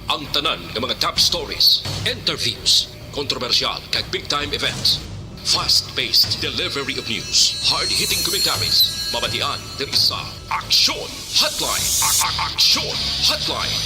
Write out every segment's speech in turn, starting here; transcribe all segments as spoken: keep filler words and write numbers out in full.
Ang tanan nga mga top stories, interviews, kontrobersyal kag big time events. Fast-paced delivery of news, hard-hitting commentaries, mabatian diri sa Aksyon Hotline. A- a- Aksyon Hotline.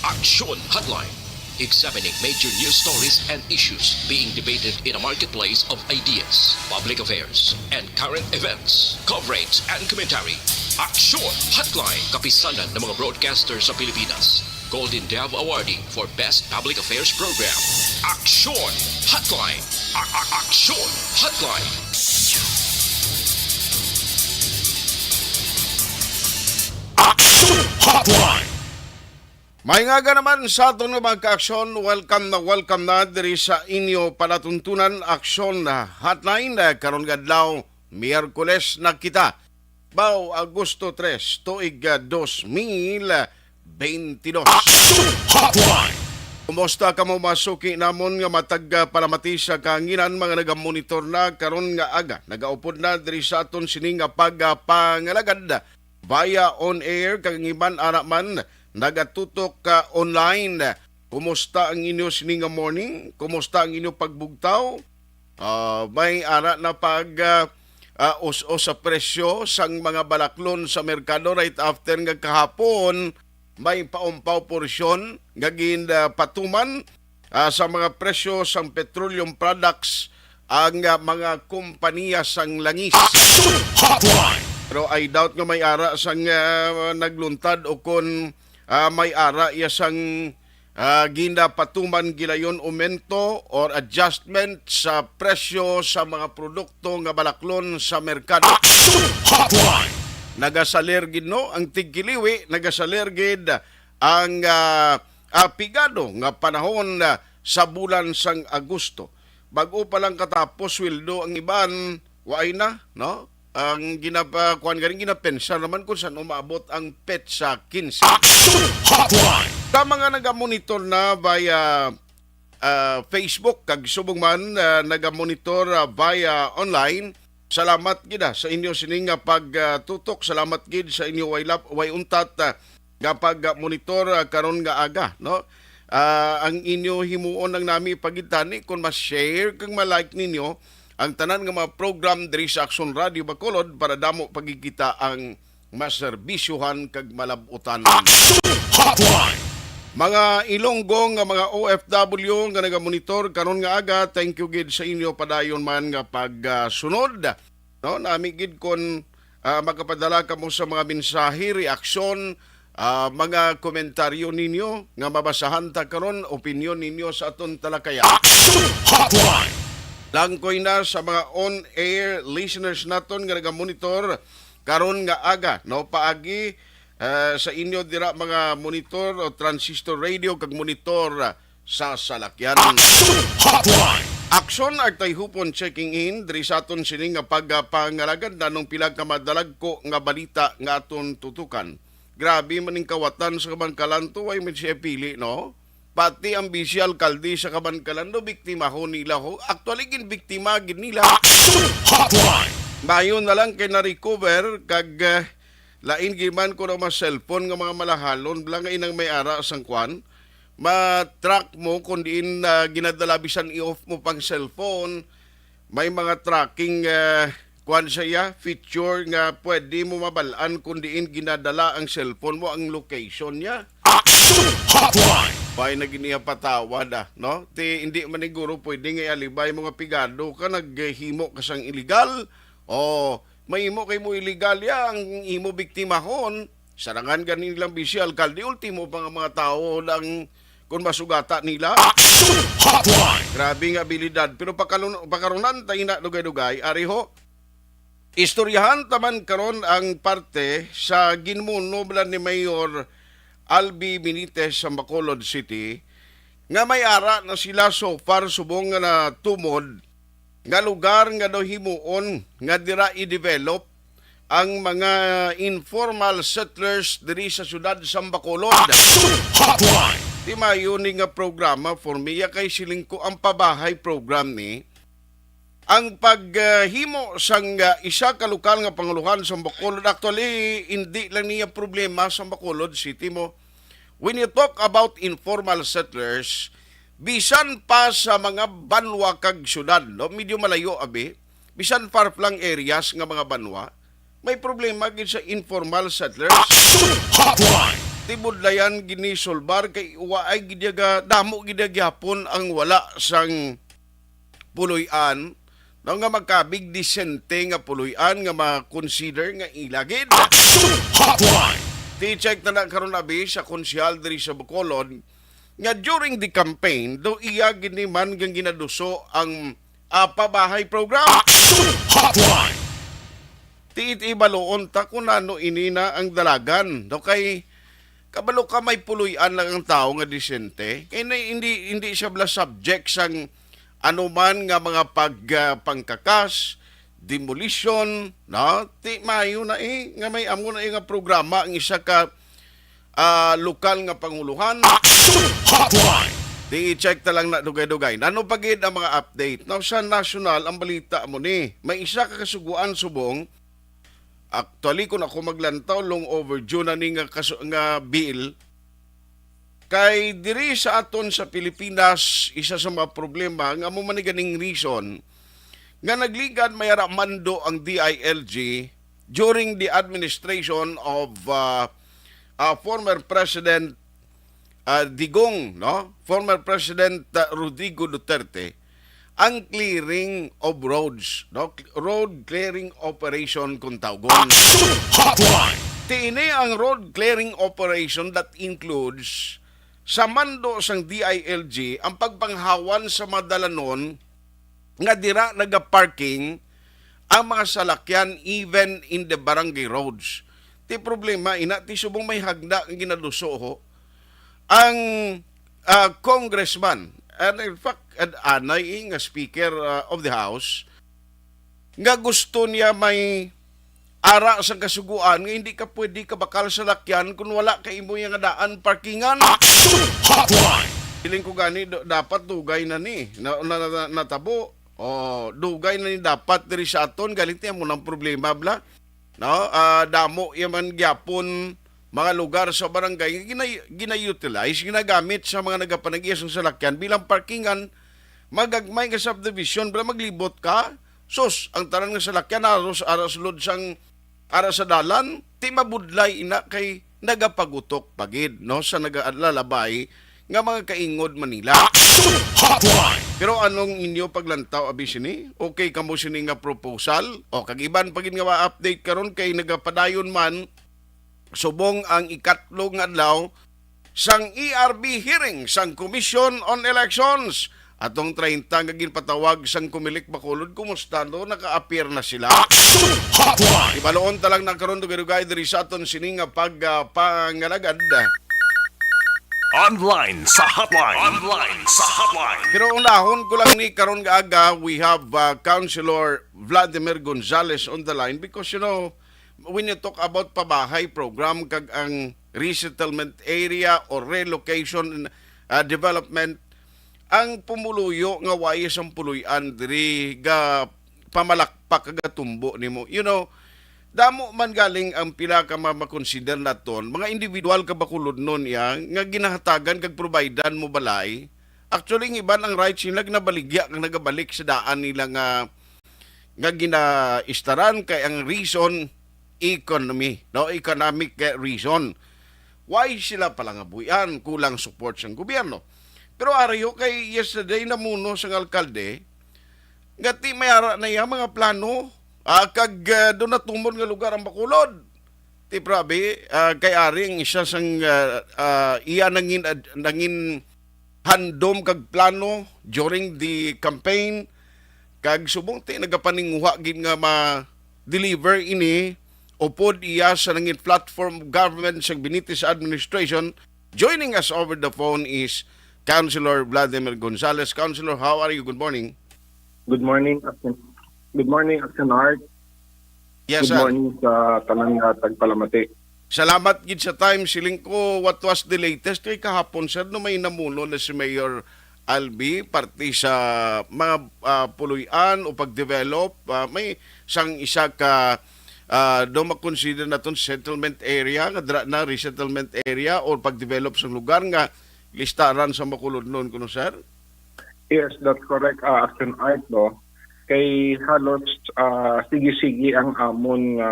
Aksyon Hotline. Examining major news stories and issues being debated in a marketplace of ideas, public affairs, and current events. Coverage and commentary. Aksyon Hotline. Kapisanan ng mga broadcaster sa Pilipinas. Golden Dove Awardee for Best Public Affairs Program. Aksyon Hotline. A- a- Aksyon Hotline. Aksyon Hotline. May nga naman sa aton nga mga kaaksyon, welcome na welcome na diri sa inyo palatuntunan, Aksyon Hotline, eh, karon nga adlaw, Miyerkules na kita. Bao, Agosto tres, tuig, ah, dos mil beintidos. Aksyon Hotline. Kumusta kamo, mga suki namon nga matag, ah, palamati sa kahanginan, mga nagamonitor na karon nga aga, nagaupod na diri sa aton sini nga pag, ah, pangalagad via on air, kag ang iban ara man nagatutok, ah, online. Kumusta ang inyo sini nga morning? Kumusta ang inyo pagbugtaw? Ah, may ara na pag, ah, ah, us-os sa presyo sang mga balaklon sa merkado right after nga kahapon may paumpaw porsyon nga gin, ah, patuman, ah, sa mga presyo sang petroleum products ang, ah, mga kompanya sang langis. Action Hotline. Pero I doubt nga may ara sang, ah, nagluntad o kon, ah, may ara iya sang, ah, ginapatuman gilayon aumento or adjustment sa presyo sa mga produkto nga balaklon sa merkado. Action Hotline. Nagasalir gid, no, ang tigkiliwi, nagasalir gid ang, ah, ah, pigado nga panahon, ah, sa bulan sang Agosto. Bag-o pa lang katapos sweldo ang iban, waay na, no? Ang ginapa-, kuwan, garing ginapensar naman kung saan umaabot ang petsa kinse. Action Hotline. Sa mga nagamonitor na via, ah, Facebook, kag subong man, ah, nagamonitor, ah, via online, salamat gid, ah, sa inyo sining nga pagtutok. Salamat gid sa inyo way lap-, way untat, ah, nga pag-monitor, ah, karon nga aga, no? Ah, ang inyo himuon lang nami pagitani kung ma-share kag ma-like ninyo ang tanan nga mga program diri sa Aksyon Radio Bacolod para damo pagigita ang maserbisyohan kag malab-utan. Action Hotline. Mga Ilonggo nga mga O F W nga nagamonitor karon nga aga, thank you gid sa inyo padayon man nga pagsunod. No, nami gid kon, ah, makapadala kamo sa mga mensahe, reaksyon, ah, mga komentaryo ninyo nga mabasahan ta karon, opinyon ninyo sa aton talakaya. Action Hotline. Langkoy na sa mga on-air listeners naton nga nagamonitor karon nga aga, no, paagi, ah, sa inyo dira mga monitor o transistor radio kag monitor, ah, sa salakyan. Action Hotline. Aksyon Agtay Hupon checking in diri sa aton sini nga pagpangalagad nanong pila ka madalagko nga balita nga aton tutukan. Grabe man ning kawatan sa Kabankalan to, way man siya pili, no? Pati ang vice alkalde sa Kabankalan, no, biktimahon nila, ho. Actually, ginbiktima gid nila. Action Hotline. Mayo na lang kay na-recover kag, eh, lain gid man kung ang mga cellphone nga mga malahalon, bala nga inang may ara sang kwan, ma-track mo kung diin, ah, ginadala, bisan i-off mo pang cellphone, may mga tracking, ah, kwan siya, feature nga pwede mo mabal-an kung diin ginadala ang cellphone mo, ang location niya. Action Hotline. Bay, naginiya patawad, ah, no? Ti, hindi man siguro pwede nga ialibay mo nga pigado ka, naghimo ka sang illegal, o mahimo kay mo illegal ya ang imo biktimahon. Sarangan gani nilang vice alkalde, ultimo pa nga mga tawo lang kung masugata nila. Action Hotline. Grabe nga abilidad. Pero pakalun-, pakarunan tayo na dugay-dugay. Ari ho, istoryahan taman karon ang parte sa ginmuno bala ni Mayor Albi Benitez sa Bacolod City nga may ara na sila so far subong nga natumod nga lugar nga daw himuon nga dira i-develop ang mga informal settlers diri sa siyudad sa Bacolod. Action Hotline. Ti mayo ni nga programa for me, ya kay siling ko ang pabahay program ni ang paghimo sang, ah, isa ka lokal nga panguluhan sa Bacolod. Actually, hindi lang niya problema sa Bacolod City mo. When you talk about informal settlers, bisan pa sa mga banwa kag syudad, no, medyo malayo abi, bisan far-flung areas nga mga banwa, may problema gid sa informal settlers. Action Hotline! Tibudlayan gini sulbar kay waay gid yaga, damo gid gyapon ang wala sang puloy-an, no, nga magkabig disente nga puloy-an nga ma-consider nga ila gid. Action Hotline! Ti check na na karon abi sa konsehal diri sa Bacolod nga during the campaign do iya gid ni man nga ginaduso ang, ah, pabahay program. Action Hotline! Ti, ti ibaluon ta kung ano ini na ang dalagan. No, kay kabalo ka may puloy-an lang ang tawo nga disente. Kay na, hindi, hindi siya bala subject sang anuman nga mga pag, ah, pangkakas, demolition, no? Ti maayo na eh, nga may amo na eh nga programa ang isa ka, ah, lokal nga panguluhan. Action Hotline! Ti i-check ta lang na dugay-dugay. Nano pa gid ang mga update? Now, sa national, ang balita mo ni, may isa ka kasuguan subong. Actually, kung ako maglantaw, long overdue na ni nga kasu-, nga bill. Kay diri sa aton sa Pilipinas, isa sa mga problema nga amo man ni ganing reason nga nagligad may ara mando ang D I L G during the administration of, uh, uh, former President, uh, Digong, no? Former President, uh, Rodrigo Duterte, ang clearing of roads, no? Road clearing operation kung tawgon. Action Hotline! Ti ini ang road clearing operation that includes sa mando sang D I L G ang pagpanghawan sa mga dalanon nga dira nagaparking ang mga salakyan even in the barangay roads. Ti problema ina, ti subong may hagda nga ginaduso ho ang, ah, congressman, and in fact, an-, anay, eh, nga Speaker, ah, of the House, nga gusto niya may ara sa kasuguan nga hindi ka pwede kabakal sa lakyan kung wala ka imo nga daan parkingan. Action Hotline! Feeling ko gani, do-, dapat dugay na ni. Na, na, na, natabo. Oh, dugay na ni dapat diri sa aton. Galit niya mo ng problema, bla. No? Ah, damo yaman gyapon mga lugar sa barangay nga ginay-, ginay-utilize, ginagamit sa mga nagapanag-iya sang salakyan bilang parkingan. Magagmay nga subdivision, bla, maglibot ka. Sus, ang tanan nga salakyan aros, aras lod sang, ara sa dalan, ti mabudlay ina kay nagapagutok pa gid, no, sa nagalalabay nga mga kaingod Manila. Action Hotline! Pero anong inyo paglantaw abi sini? Okay kamo sini nga proposal? O kag iban pa gid nga ma-update karon kay nagapadayon man subong ang ikatlo nga adlaw sang E R B hearing sang Commission on Elections. Atong treinta nga ginpatawag sang Comelec Bacolod, kumusta no? Naka-appear na sila? Action Hotline! Ibaloon ta lang na karon dugay-dugay diri sa aton sini nga pag, ah, pangalagad. Online sa hotline. Online sa hotline. Pero unahon ko lang ni karon nga aga, we have, uh, Councilor Vladimir Gonzales on the line because, you know, when you talk about pabahay program kag ang resettlement area or relocation, uh, development, ang pumuluyo nga way sang puloy-an diri ga pamalakpak kag gatumbo nimo. You know, damo man galing ang pila ka ma-, makonsider naton, mga individual ka Bacolodnon iya nga ginahatagan kag providean mo balay. Actually, ang iban ang rights nila ginabaligya kag nagabalik sa daan nila nga, nga ginaistaran kay ang reason economy, no? Economic, eh, reason. Why sila palangabuyan, kulang support sang gobyerno? Pero arayo kay yesterday namuno sang alkalde, nga ti may ara na iya mga plano, ah, kag, ah, do natumon nga lugar ang Bacolod. Ti prabi, ah, kay ari ang isa sang, ah, ah, iya nangin ad-, nangin handom kag plano during the campaign, kag subong ti nagapaninguha gid nga ma-deliver ini upod iya sa nangin platform of government sa Benitez administration. Joining us over the phone is Councilor Vladimir Gonzales. Councilor, how are you? Good morning. Good morning, Action. Good morning, Action Art. Yes, Good sir. morning sa tanan nga tagpalamati. Salamat gid sa time. Siling ko, what was the latest? Kay kahapon, sir, no, may namuno na si Mayor Albi, parte sa mga, ah, puloy-an o pag-develop, ah, may sang isa ka, Ah, do makonsider naton settlement area, nga dira na resettlement area or pag-develop sa lugar nga listaran sa Bacolod noon, kuno, sir? Yes, that's correct, uh, Action Art, no? Kay halos, uh, sige-sige ang amon nga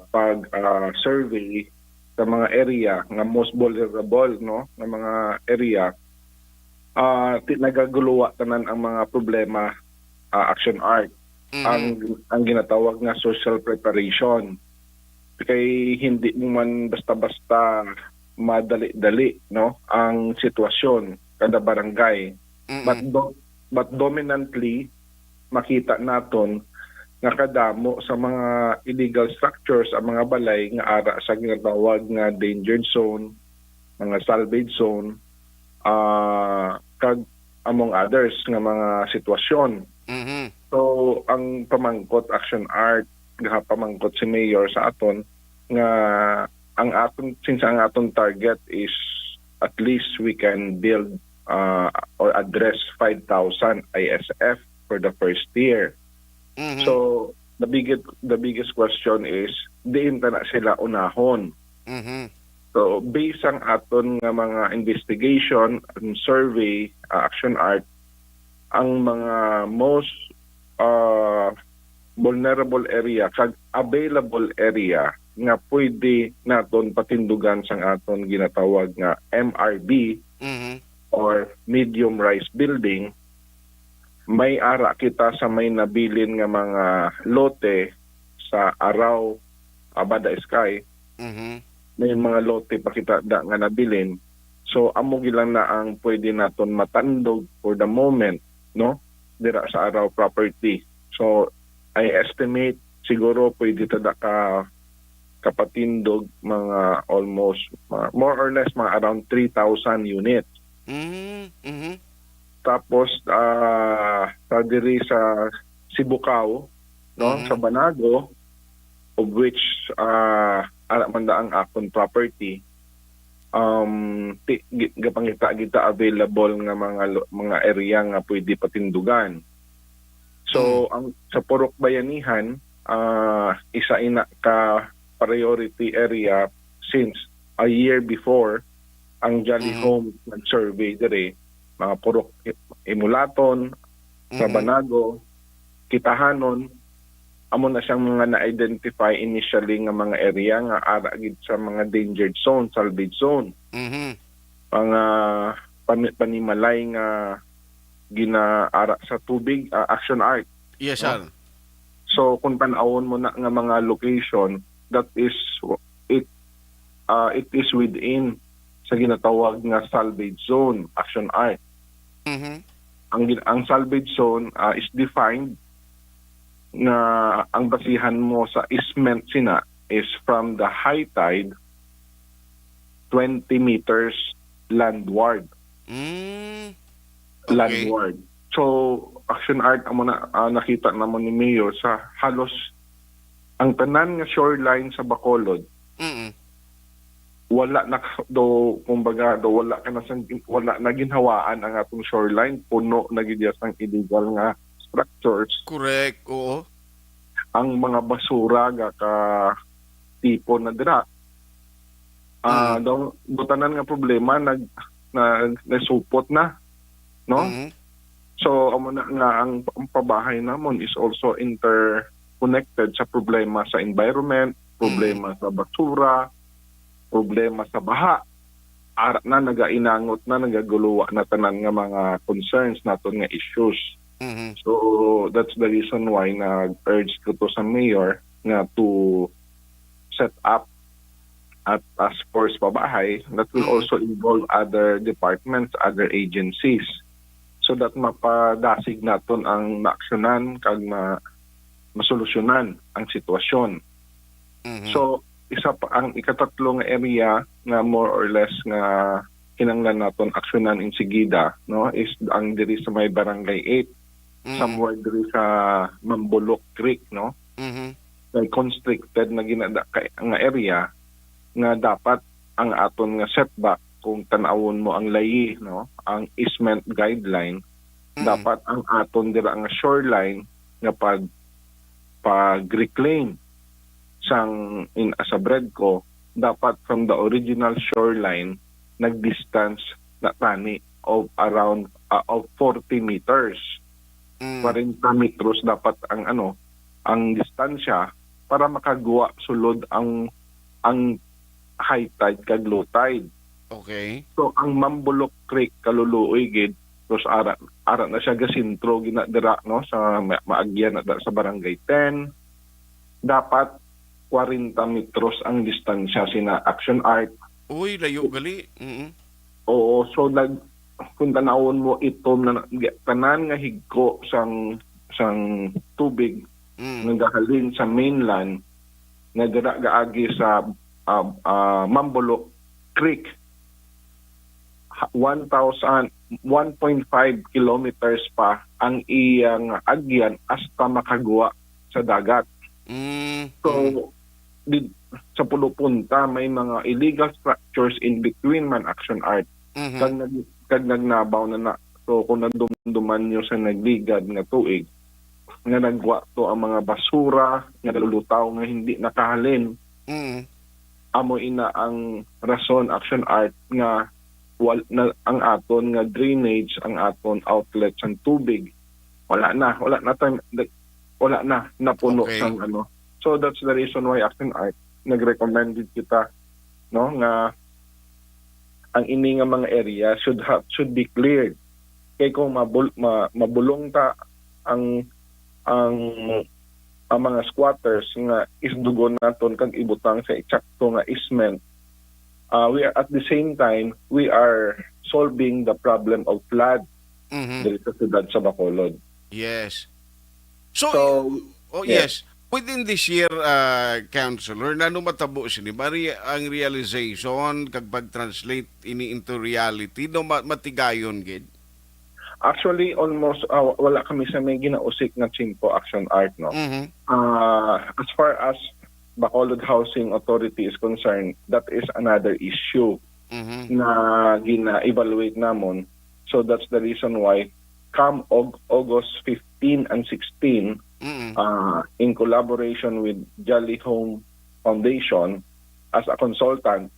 pag, uh, survey sa mga area nga most vulnerable, no, nga mga area, uh, ti-, nagaguluwa tanan ang mga problema, uh, Action Art. Mhm. Ang, ang ginatawag nga social preparation. Kay hindi mo man basta-basta madali-dali, no, ang sitwasyon kada barangay. Mm-mm. But do-, but dominantly, makita naton nga kadamo sa mga illegal structures ang mga balay nga ara sa ginatawag nga danger zone, mga salvage zone, ah, kag among others nga mga sitwasyon. Mhm. So, ang pamangkot, Action Art, gahapamangkot si Mayor sa aton nga ang aton, since ang aton target is at least we can build, uh, or address five thousand I S F for the first year. Mhm. So, the biggest, the biggest question is, diin ta na sila unahon? Mhm. So, based ang aton nga mga investigation and survey, uh, Action Art, ang mga most, uh, vulnerable area kag available area nga pwede naton patindugan sang aton ginatawag nga M R B Mhm. or medium rise building, may ara kita sa may nabilin nga mga lote sa Araw, Abada Sky. Mhm. May mga lote pa kita da nga nabilin. So, amo gilang na ang pwede naton matandog for the moment, no? Dira sa Araw property. So, I estimate siguro pwede ta da ka kapatindog mga almost, mga, more or less, mga around three thousand units. Mhm. Mhm. Tapos, ah, sa diri sa Sibukaw, no, Mhm. sa Banago, of which, ah, ara man da ang akon property, um, ti-, gi-, gapangita kita available nga mga lo-, mga area nga pwede patindugan. So, ang sa Purok Bayanihan, ah, isa ina ka priority area since a year before ang Jolly Mhm. Homes nag-survey diri, mga Purok I-, Imulaton, sa Mhm. Banago, Kitahanon, amo na siyang mga na-identify initially nga mga area nga ara gid sa mga danger zone, salvage zone. Mhm. Mga pani-, panimalay nga ginaara sa tubig, ah, Action Art. Yes, No? sir. So, kung tan-awon mo na nga mga location, that is, it, ah, it is within sa ginatawag nga salvage zone, Action Art. Mhm. Ang gin-, ang salvage zone, ah, is defined nga ang basihan mo sa easement sina is from the high tide twenty meters landward. Mm. Okay. Landward. So, Action Art, amo na, ah, nakita namon ni Mayor sa halos ang tanan nga shoreline sa Bacolod, Mm. wala na, do, kumbaga, do, wala ka na sang, wala na ginhawaan ang atong shoreline, puno na gid iya sang illegal nga structures. Correct. Oo. Ang mga basura ga ka tipo na dira. Ah, Mm. daw, do tanan nga problema nag, nag, nasupot na, no? Mhm. So, amo na nga ang, ang pabahay namon is also interconnected sa problema sa environment, problema sa basura, problema sa baha. Ara na, nagainangot na, nagaguluwa na tanan nga mga concerns naton nga issues. Mhm. So, that's the reason why nag-urge ko to sa mayor nga to set up at task force pabahay that will Mhm. also involve other departments, other agencies, so that mapadasig naton ang maaksyonan kag ma-, masolusyonan ang sitwasyon. Mhm. So, isa pa, ang ikatatlo nga area nga more or less nga kinahanglan naton aksyonan insigida, no, is ang diri sa may Barangay eight, Mhm. somewhere diri sa Mambulok Creek, no? Mhm. May constricted na ginada-, ka-, nga area nga dapat ang aton nga setback, kung tan-awon mo ang layi, no, ang easement guideline, Mhm. dapat ang aton dira nga shoreline nga pag, pag-reclaim sang in, sa BREDCO, dapat from the original shoreline, nag-distance na tani of around, ah, of forty meters. Mm. Kwarenta metros dapat ang, ano, ang distansya para makagwa sulod ang, ang high tide kag low tide. Okay. So, ang Mambulok Creek, kaluluoy gid, tapos ara, ara na siya gasentro gina dira, no, sa ma-, maagyan na da-, sa Barangay ten. Dapat kwarenta metros ang distansya sina Action Art. Uy, layo gali. Mm. Oo, so nag-, kung tanawon mo, itom na, na, tanan nga higko sang, sang tubig Mm. nagahalin sa mainland, nga dira gaagi sa, ah, ah, Mambulok Creek, ha-, one thousand, one point five kilometers pa ang iyang agyan hasta makagwa sa dagat. Mm, So, mm. di, sa Pulopunta, may mga illegal structures in between man, Action Art. Mhm. Kag nag-, kag nagnabaw na na. So, kung nadumduman nyo sa nagligad nga tuig, nga nagwa to ang mga basura, nga nalulutaw, nga hindi nakahalin, Mm. amo ina ang rason, Action Art, nga wal-, na, ang aton nga drainage, ang aton outlet sang tubig, wala na, wala na time, wala na, napuno Okay. sang ano. So that's the reason why Action Art nag-recommend gid kita, no, nga ang ini nga mga area should have, should be cleared. Kay kung mabul-, ma-, mabulong ta ang, ang, ang mga squatters nga isdugon naton kag ibutang sa eksakto nga easement, uh, we are, at the same time, we are solving the problem of flood Mhm. diri sa siyudad sa Bacolod. Yes. So, So, oh, yes. yes. Within this year, uh, Councilor, nano matabo sini? Mari ang realization kag pag-translate ini into reality, no, ma-, matigayon gid? Actually, almost, uh, wala kami sa may ginausik nga tiyempo, Action Art, no? Mhm. Uh, as far as Bacolod Housing Authority is concerned, that is another issue Mhm. na gina-evaluate namon. So that's the reason why come Aug-, August fifteen and sixteen, Mm. uh, in collaboration with Jolly Home Foundation, as a consultant,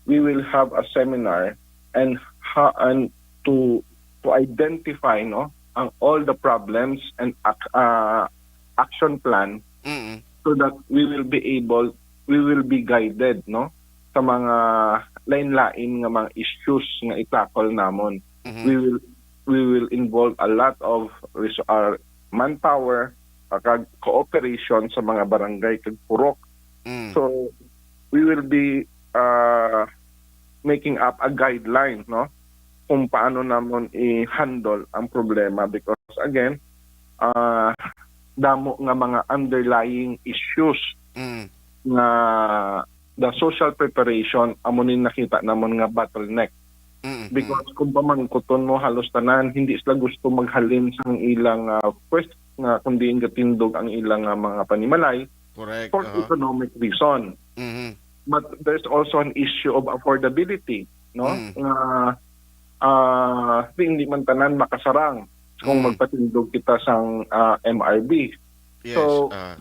we will have a seminar and ha-, and to, to identify, no, ang all the problems and ac-, uh, action plan Mm. so that we will be able, we will be guided, no, sa mga lain-lain nga mga issues nga i-tackle namon. Mhm. We will, we will involve a lot of res-, uh, manpower, uh, kag cooperation sa mga barangay kag purok. Mm. So, we will be, uh, making up a guideline, no, kung paano namon i-handle ang problema because, again, uh, damo nga mga underlying issues Mm. nga the social preparation, amo ni nakita namon nga bottleneck. Mm, mm. Because kung pamangkuton mo, halos tanan, hindi sila gusto maghalin sang ilang, ah, pwes-, nga kung diin gatindog ang ilang, ah, mga panimalay Correct, for aha. economic reason. Mhm. But there's also an issue of affordability, no? Mm. Nga, ah, di, hindi man tanan makasarang kung Mm. magpatindog kita sang, ah, M R B. Yes, So, ah.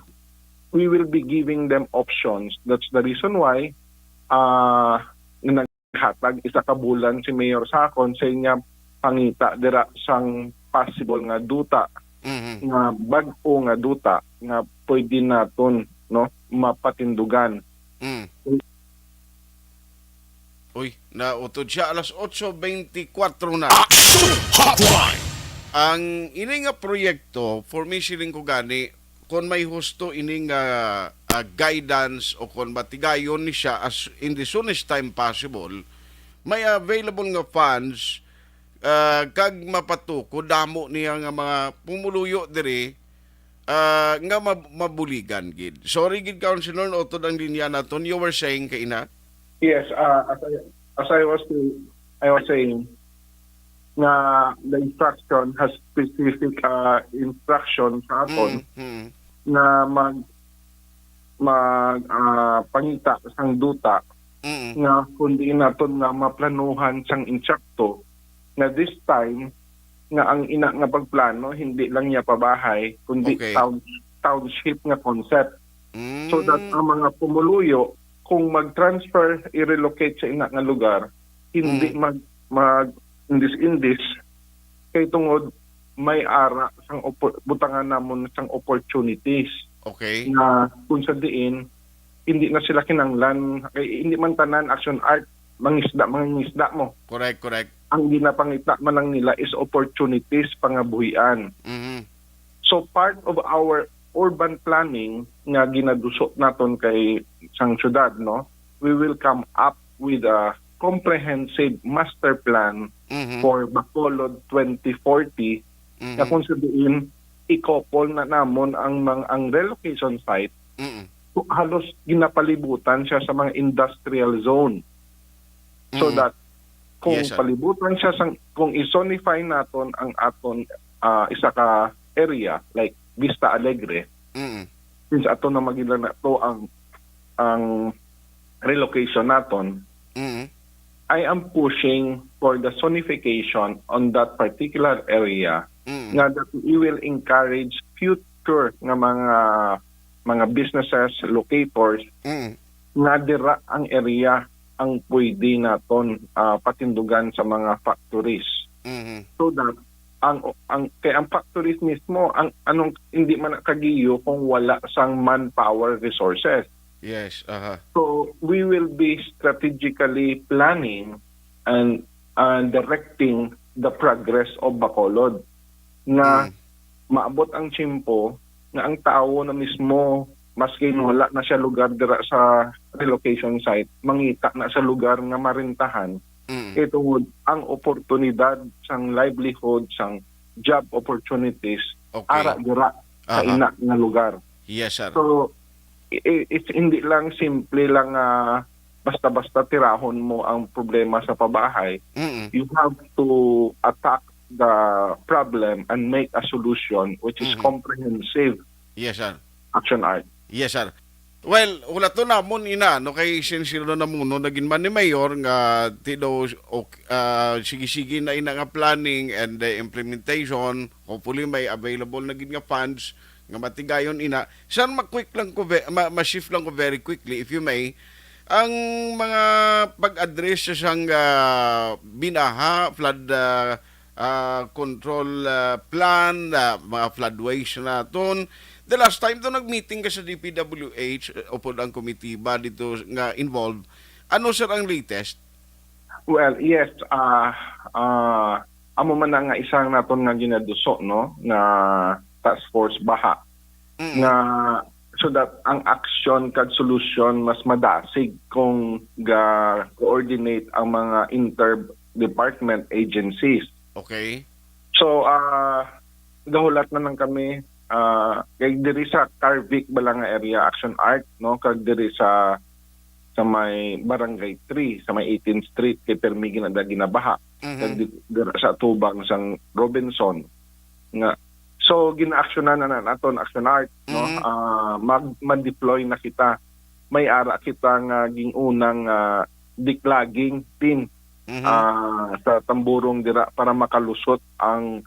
we will be giving them options. That's the reason why, ah, naghatag isa ka bulan si Mayor sa akon sa iya pangita dira sang possible nga duta, Mhm. nga bag-o nga duta nga pwede naton, no, mapatindugan. Mm. Uy, nautod siya. Alas otso beintikwatro na. Action Hotline! Ang ini nga proyekto, for me, siling ko gani, kung may husto ini nga, ah, guidance o kung matigayon ni siya as in the soonest time possible, may available nga funds, ah, kag mapatuko, damo niya nga mga pumuluyo diri, ah, nga mab-, mabuligan gid. Sorry gid, Councilor, nautod ang linya naton. You were saying, kaina? Yes, uh, as I, as I was saying, I was saying nga the instruction has specific, uh, instruction sa aton Mm, mm. nga mag, mag, ah, pangita sang duta Mm. nga kung diin naton nga maplanuhan sang insakto nga this time nga ang ina nga pagplano hindi lang niya pabahay kundi Okay. town, township nga concept. So that ang mga pumuluyo, kung mag-transfer, i-relocate sa ina nga lugar, hindi mag mag-indis-indis kay tungod may ara sang opo-, butangan namon sang opportunities Okay. nga kung sa diin hindi na sila kinanglan, kay hindi man tanan, Action Art, mangisda, mangingisda mo. Correct, correct. Ang ginapangita man lang nila is opportunities, pangabuhian. Mhm. So, part of our urban planning nga ginaduso naton kay sang syudad, no, we will come up with a comprehensive master plan Mhm. for Bacolod twenty forty, nga Mhm. kung sa diin i-couple na namon ang mga, ang relocation site, Mm. halos ginapalibutan siya sa mga industrial zone. So Mm. that kung Yes, sir. palibutan siya sang, kung i-zonify naton ang aton, ah, isa ka area like Vista Alegre, Mm. since ato na magila na to ang, ang relocation naton, Mm. I am pushing for the zonification on that particular area Mm. nga that we will encourage future nga mga, mga businesses, locators Mm. nga dira ang area ang pwede naton, ah, patindugan sa mga factories. Mhm. So that ang, ang, kay ang factories mismo, ang, anong, hindi man na kagiyo kung wala sang manpower resources. Yes, aha. So, we will be strategically planning and, and directing the progress of Bacolod nga Mm. maabot ang tiyempo nga ang tawo na mismo, maski wala na siya lugar dira sa relocation site, mangita na sa lugar nga marentahan. Mm. Kay tungod ang oportunidad sang livelihood, sang job opportunities, Okay. ara dira sa Aha. ina nga lugar. Yes, sir. So, i-, i-, it's hindi lang simple lang nga basta-basta tirahon mo ang problema sa pabahay. Mm. You have to attack the problem and make a solution which is Mhm. comprehensive. Yes, sir. Action Art. Yes, sir. Well, hulaton namon ina, no, kay sincere na namuno na gid man ni Mayor nga ti daw, ok-, ah, sige-sige na ina nga planning and the implementation. Hopefully may available na gid nga funds nga matigayon ina. Sir, ma-quick lang ko ve-, ma-, ma-shift lang ko very quickly, if you may. Ang mga pag-address sa sang, ah, binaha, flood, ah, ah, control, ah, plan, ah, mga floodways naton. The last time to nag-meeting ka sa D P W H, eh, upod ang komitiba dito nga involved. Ano, sir, ang latest? Well, yes, ah, ah, amo man na nga isang naton nga ginaduso, no, nga task force baha. Mm. Nga, so that ang action kag solusyon mas madasig kung ga-coordinate ang mga inter-department agencies. Okay. So, ah, gahulat na lang kami, ah, kay diri sa Carvic ba lang nga area, Action Art, no, kag diri sa, sa may Barangay three, sa may eighteenth Street, kay permi gina-, ginabaha. Mhm. Kag di-, dira sa atubang sang Robinson nga. So, ginaaksyonan na, na naton, Action Art, no? Mhm. Ah, mag-, mag-deploy na kita. May ara kita nga ging-unang, ah, declogging team, Mhm. ah, sa Tamburong dira para makalusot ang,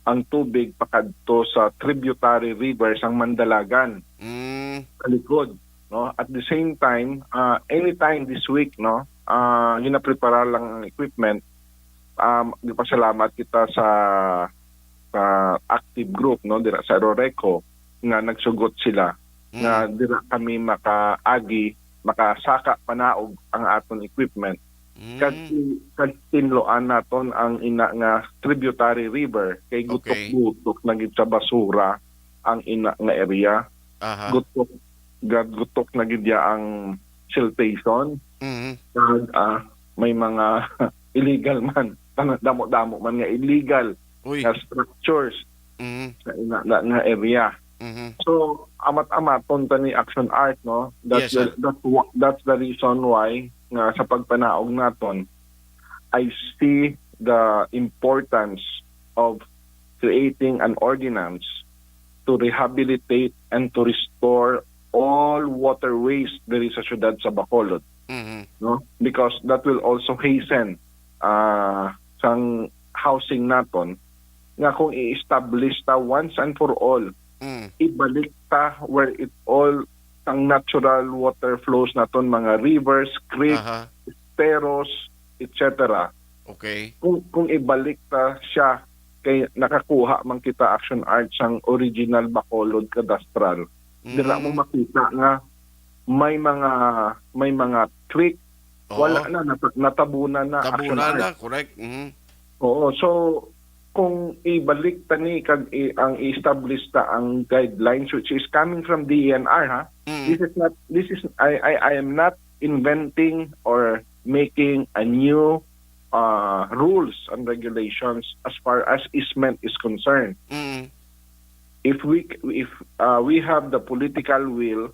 ang tubig pakadto sa tributary river sang Mandalagan Mm. sa likod, no? At the same time, ah, anytime this week, no, ah, ginaprepara lang ang equipment. Um, gipasalamat kita sa, sa active group, no, dira sa Roreco nga nagsugot sila nga Mm. dira kami makaagi, makasaka panaog ang aton equipment. Mm. Kag, kag tinluan naton ang ina nga tributary river kay Okay. gutok-gutok na gid sa basura ang ina nga area. Aha. Gutok, gad-, gutok na gid ya ang siltation. Mhm. Kag, ah, may mga illegal man. Tana-, damo-damo man nga illegal Uy. nga structures Mhm. sa ina nga, nga area. Mhm. So, amat-amaton ta ni Action Art, no? That's Yes, the, sir. that's wha-, that's the reason why nga sa pagpanaog naton, I see the importance of creating an ordinance to rehabilitate and to restore all waterways diri sa siyudad sa Bacolod, Mhm. no? Because that will also hasten, ah, sang housing naton nga kung i-establish ta once and for all, Mm. ibalik ta where it all sang natural water flows naton, mga rivers, creek, Aha. Teros, et cetera. Okay. Kung kung ibalik ta siya kay nakakuha man kita, Action Art, sang original Bacolod Cadastral. Dira mo Mm. makita nga may mga may mga creek, Oo. wala na, nata- natabunan na, Action Tabunan Art. Na, correct. Mhm. Oo, so kung ibalik ta ni kag i- ang i-establish ta ang guidelines which is coming from D E N R, ha. Mm. This is not this is I I I am not inventing or making a new uh, rules and regulations as far as easement is concerned. Mm. If we if uh, we have the political will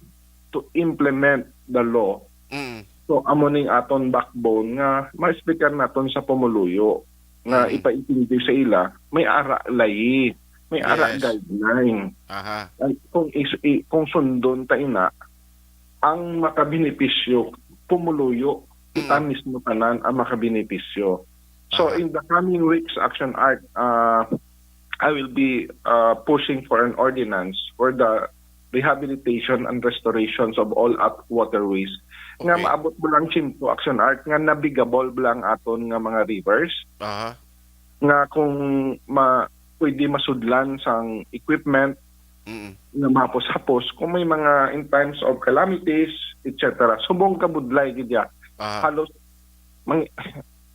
to implement the law, Mm. so amo ning aton backbone nga ma-explicar naton sa pumuluyo nga Mm. ipaintindi sa ila, may ara layi, may ara Yes. guideline. Aha. Ay, kung is, i, kung sundon ta ina, ang makabenepisyo pumuluyo, kita Mm. mismo tanan ang makabenepisyo. So Aha. in the coming weeks, Action Art, uh, I will be uh, pushing for an ordinance for the rehabilitation and restorations of all up waterways nga Okay. maabot mo lang simpo, Action Art, nga navigable lang aton nga mga rivers, Aha. nga kung ma pwede masudlan sang equipment Mm. nga mahapos-hapos, kung may mga in times of calamities, et cetera. Subong kabudlay gid ya. Aha. Halos mang,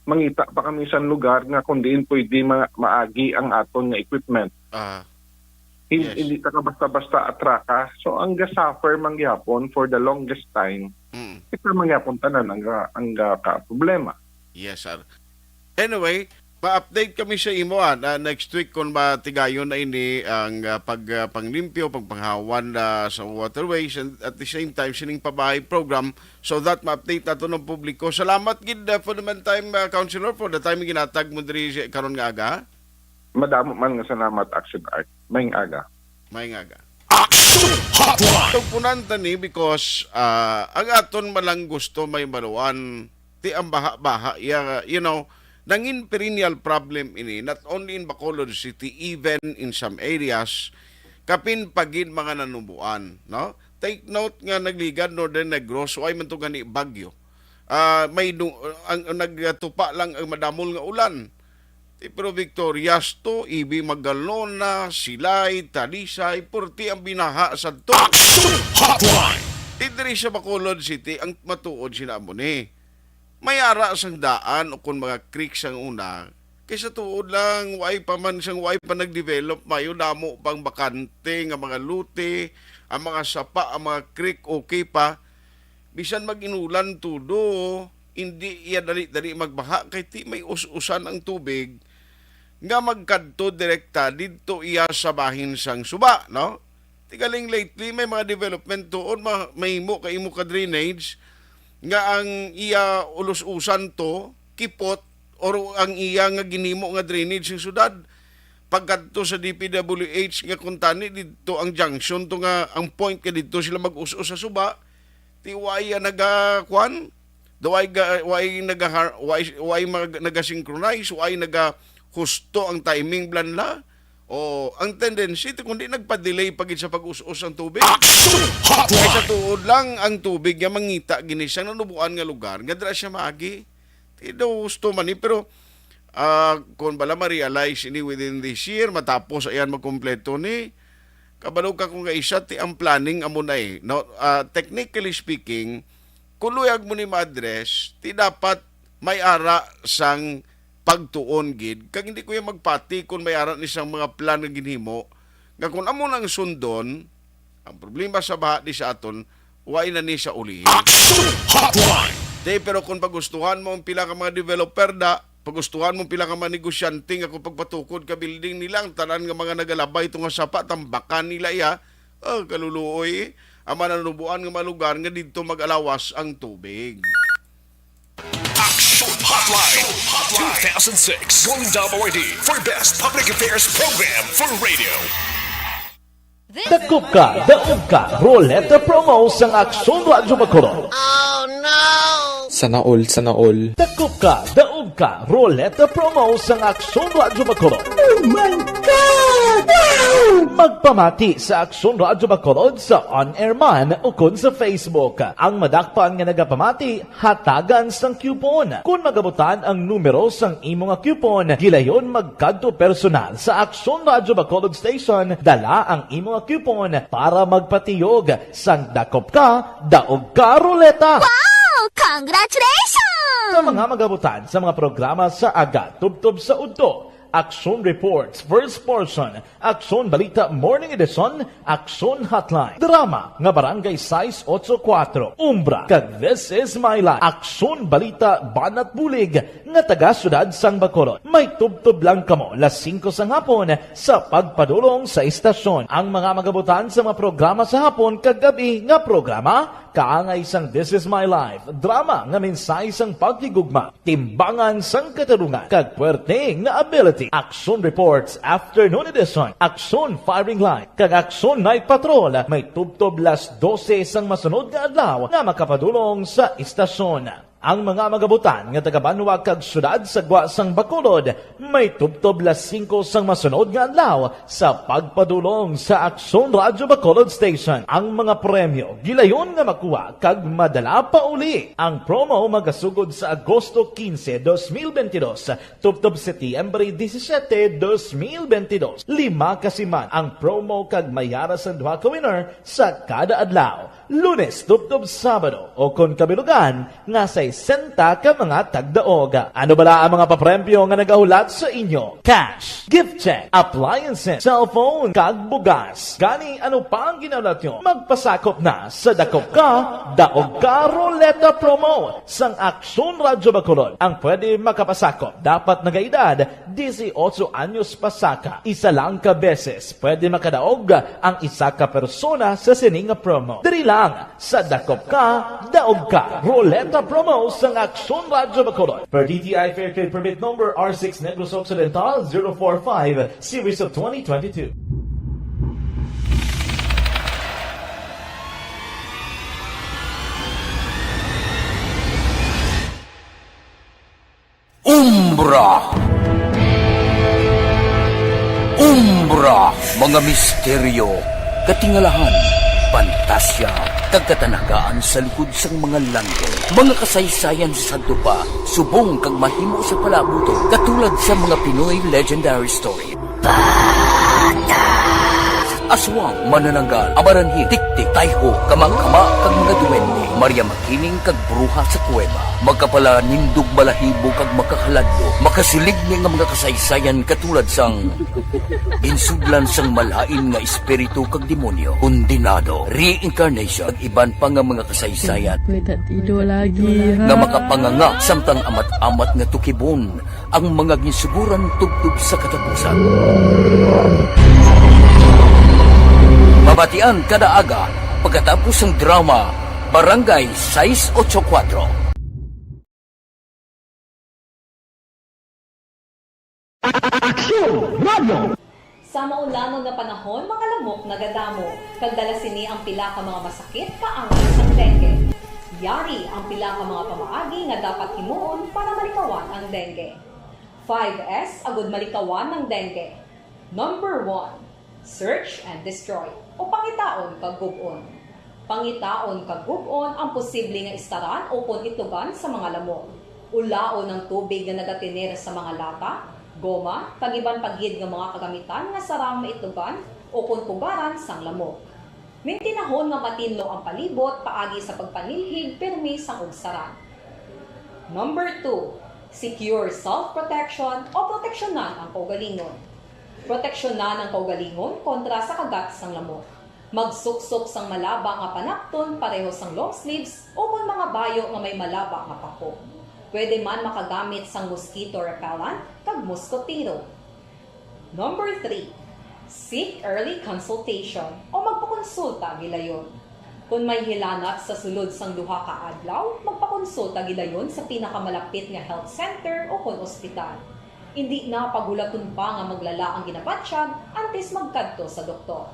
mangita pa kami sa lugar nga kung diin pwede ma, maagi ang aton nga equipment. Aha. Hindi, Yes. hindi ta ka basta-basta atraka. So ang ga-suffer man gyapon for the longest time, Mm. kita man gyapon tanan ang ga, ang ga ka problema. Yes, sir. Anyway, pa-update kami sa imo, ah, na next week kung matigayon na ini ang, ah, pag, ah, panglimpyo, pagpanghawan, ah, sa waterways, and at the same time sining pabahay program, so that ma-update nato ng publiko. Salamat gid, ah, for the meantime, ah, Councilor, for the time ginatag mo diri si- karon nga aga. Madamo man nga salamat, Action Art. Maayong aga. Maayong aga. Action Hotline. Tugpunan ta ni because, ah, ang aton malang gusto may maluan ti ang baha-baha, ya, you know, nangin perennial problem ini, not only in Bacolod City, even in some areas, kapin pagin mga nanubuan, no? Take note nga nagligad Northern Negros, why man to gani bagyo? Ah, may du- ang, ang nagtupa lang ang madamol nga ulan. Ti pero Victorias to, Ibi Magalona, Silay, Talisay, purti ang binaha sa to. Action Hotline. Ti diri sa Bacolod City ang matuod sina amo ni. May ara sang daan o kon mga creek sang una. Kay sa tuod lang, way pa man sang way pa nag-develop, mayo damo pang bakante nga mga lote, ang mga sapa, ang mga creek okay pa. Bisan mag-inulan tudo, hindi iya dali-dali magbaha kay ti may us-usan ang tubig nga magkadto direkta didto iya sa bahin sang suba, no? Tigaling lately may mga development tuod ma- mahimo kay imo ka drainage nga ang iya ulus-usan to kipot or ang iya nga ginhimo nga drainage sang syudad pagkadto sa D P W H nga kuntani didto ang junction to nga ang point nga didto sila mag-us-us sa suba ti way naga kwan do way ga way naga way, way mag, naga-synchronize way naga husto ang timing blanla o ang tendency ti kundi nagpa-delay pa gid sa pag-us-us ang tubig. Action Kay sa Hotline. tuod lang ang tubig nga mangita gini sa nanubuan nga lugar nga dira siya maagi. Ti daw gusto man ni pero ah, kung bala ma-realize ini within this year matapos ayan magkumpleto ni kabalo ka kung isa ti ang planning amo na eh. No, ah, technically speaking, kung luyag mo ni ma-address, ti dapat may ara sang pagtuon gid kag hindi ko yung magpati kung may ara ni sang mga plan nga ginhimo nga kung amo nang sundon ang problema sa baha di sa aton, wa na ni sa ulihi. Action Hotline. Di, pero kung pagustuhan mo ang pila ka mga developer da, pagustuhan mo ang pila ka mga negosyante nga kung pagpatukod ka building nila, ang tanan nga mga nagalabay to nga sapa, tambakan nila iya, oh, kaluluoy, ang mga nanubuan nga mga lugar nga didto mag-alawas ang tubig. Action Hotline. Two thousand six Golden Dome Awardee for Best Public Affairs Program for Radio. Dakop ka, daog ka, Roleta Promo sang Aksyon Radyo Bacolod. Sana all, sana all. Dakop ka, daog ka, Roleta Promo sang Aksyon Radyo Bacolod. Oh my God! Wow! Magpamati sa Aksyon Radyo Bacolod sa on-air man ukon sa Facebook. Ang madakpan nga nagapamati, hatagan sang coupon. Kon magabutan ang numero sang imo nga coupon, gilayon magkadto personal sa Aksyon Radyo Bacolod Station, dala ang imo nga coupon para magpatiyog sang dakop ka, daog ka, ruleta. Wow! Congratulations! Sa mga magabutan sa mga programa sa aga, tubtob sa udto, Aksyon Reports, First Portion, Aksyon Balita Morning Edition, Aksyon Hotline, drama nga Barangay sais ocho kuwatro, Umbra, kag This Is My Life, Aksyon Balita Banat Bulig nga taga Siyudad sang Bacolod. May tubtob lang kamo las singko sang hapon sa pagpadulong sa istasyon. Ang mga magabutan sa mga programa sa hapon kag gab-i nga programa, kaangay sang This Is My Life, drama nga mensahe sang paghigugma, timbangan sang katarungan, kag puwerte nga ability. Aksyon Reports Afternoon Edition, Aksyon Firing Line, kag Aksyon Night Patrol may tubtob las dose sang masunod nga adlaw nga makapadulong sa istasyon. Ang mga magabutan nga taga-banwa kag siyudad sa gwa sang Bacolod may tubtob las singko sang masunod nga adlaw sa pagpadulong sa Aksyon Radyo Bacolod Station. Ang mga premyo gilayon nga makuha kag madala pauli. Ang promo magasugod sa Agosto quince, dos mil veintidós, tubtob Setyembre disisiete, dos mil veintidós. Lima ka siman ang promo kag may ara sang duha ka winner sa kada adlaw, Lunes tubtob Sabado, o kon kabilugan nga sesenta ka mga tagdaog. Ano bala ang mga papremyo nga nagahulat sa inyo? Cash, gift check, appliances, cellphone, kag bugas. Gani, ano pa ang ginahulat nyo? Magpasakop na sa Dakop Ka, Daog Ka Ruleta Promo sang Aksyon Radyo Bacolod. Ang pwede makapasakop dapat nagaedad dieciocho anyos pasaka. Isa lang ka beses pwede makadaog ang isa ka persona sa sini nga promo. Diri lang sa Dakop Ka, Daog Ka Ruleta Promo sang Aksyon Radyo Bacolod. Per D T I Fair Trade Permit Number R six Negros Occidental zero four five, Series of twenty twenty-two. Umbra. Umbra, mga misteryo, katingalahan, pantasya, kag katanagaan sa likod sang mga langit. Mga kasaysayan sa sadto pa, subong kag mahimo sa palaabuton, katulad sa mga Pinoy legendary story. Aswang, manananggal, amaranhit, tiktik, tayho, kamangkama, kag mga duwende, Maria Makiling kag bruha sa kuweba, makapalanindog balahibo kag makahaladlok, makasiligni nga mga kasaysayan katulad sang ginsudlan sang malain nga espiritu kag demonyo, kondenado, reincarnation, kag iban pa nga mga kasaysayan Kuya Tatido lagi, ha? nga makapanganga samtang amat-amat nga tukibon ang mga ginsuguran tubtob sa katapusan. Mabatian kada aga pagkatapos sang drama Barangay sais ocho kuwatro. Aksyon Radio! Sa maulanon nga panahon, mga lamok nagadamo, kag dala sini ang pila ka mga masakit kaangay sang dengue. Yari ang pila ka mga pamaagi nga dapat himuon para malikawan ang dengue. Five S agud malikawan ang dengue. Number one, search and destroy, o pangitaon kag gub-on. Pangitaon kag gub-on ang posible nga istaran ukon itlogan sa mga lamok. Ulaon ang tubig nga nagatener sa mga lata, goma, kag iban pa gid nga mga kagamitan nga sarang maitlogan ukon pugaran sang lamok. Mintinahon nga matinlo ang palibot paagi sa pagpanilhig pirmi sang ugsaran. Number two, secure self-protection o proteksyonan ang kaugalingon. Proteksyonan ang kaugalingon kontra sa kagat sang lamok. Magsuksok sang malaba nga panapton pareho sang long sleeves ukon mga bayo nga may malaba nga pako. Pwede man makagamit sang mosquito repellent kag moskotero. Number three, seek early consultation o magpakonsulta gilayon. Kon may hilanat sa sulod sang duha ka adlaw, magpakonsulta gilayon sa pinakamalapit nga health center o kon ospital. Indi na paghulaton pa nga maglala ang ginabatyag antes magkadto sa doktor.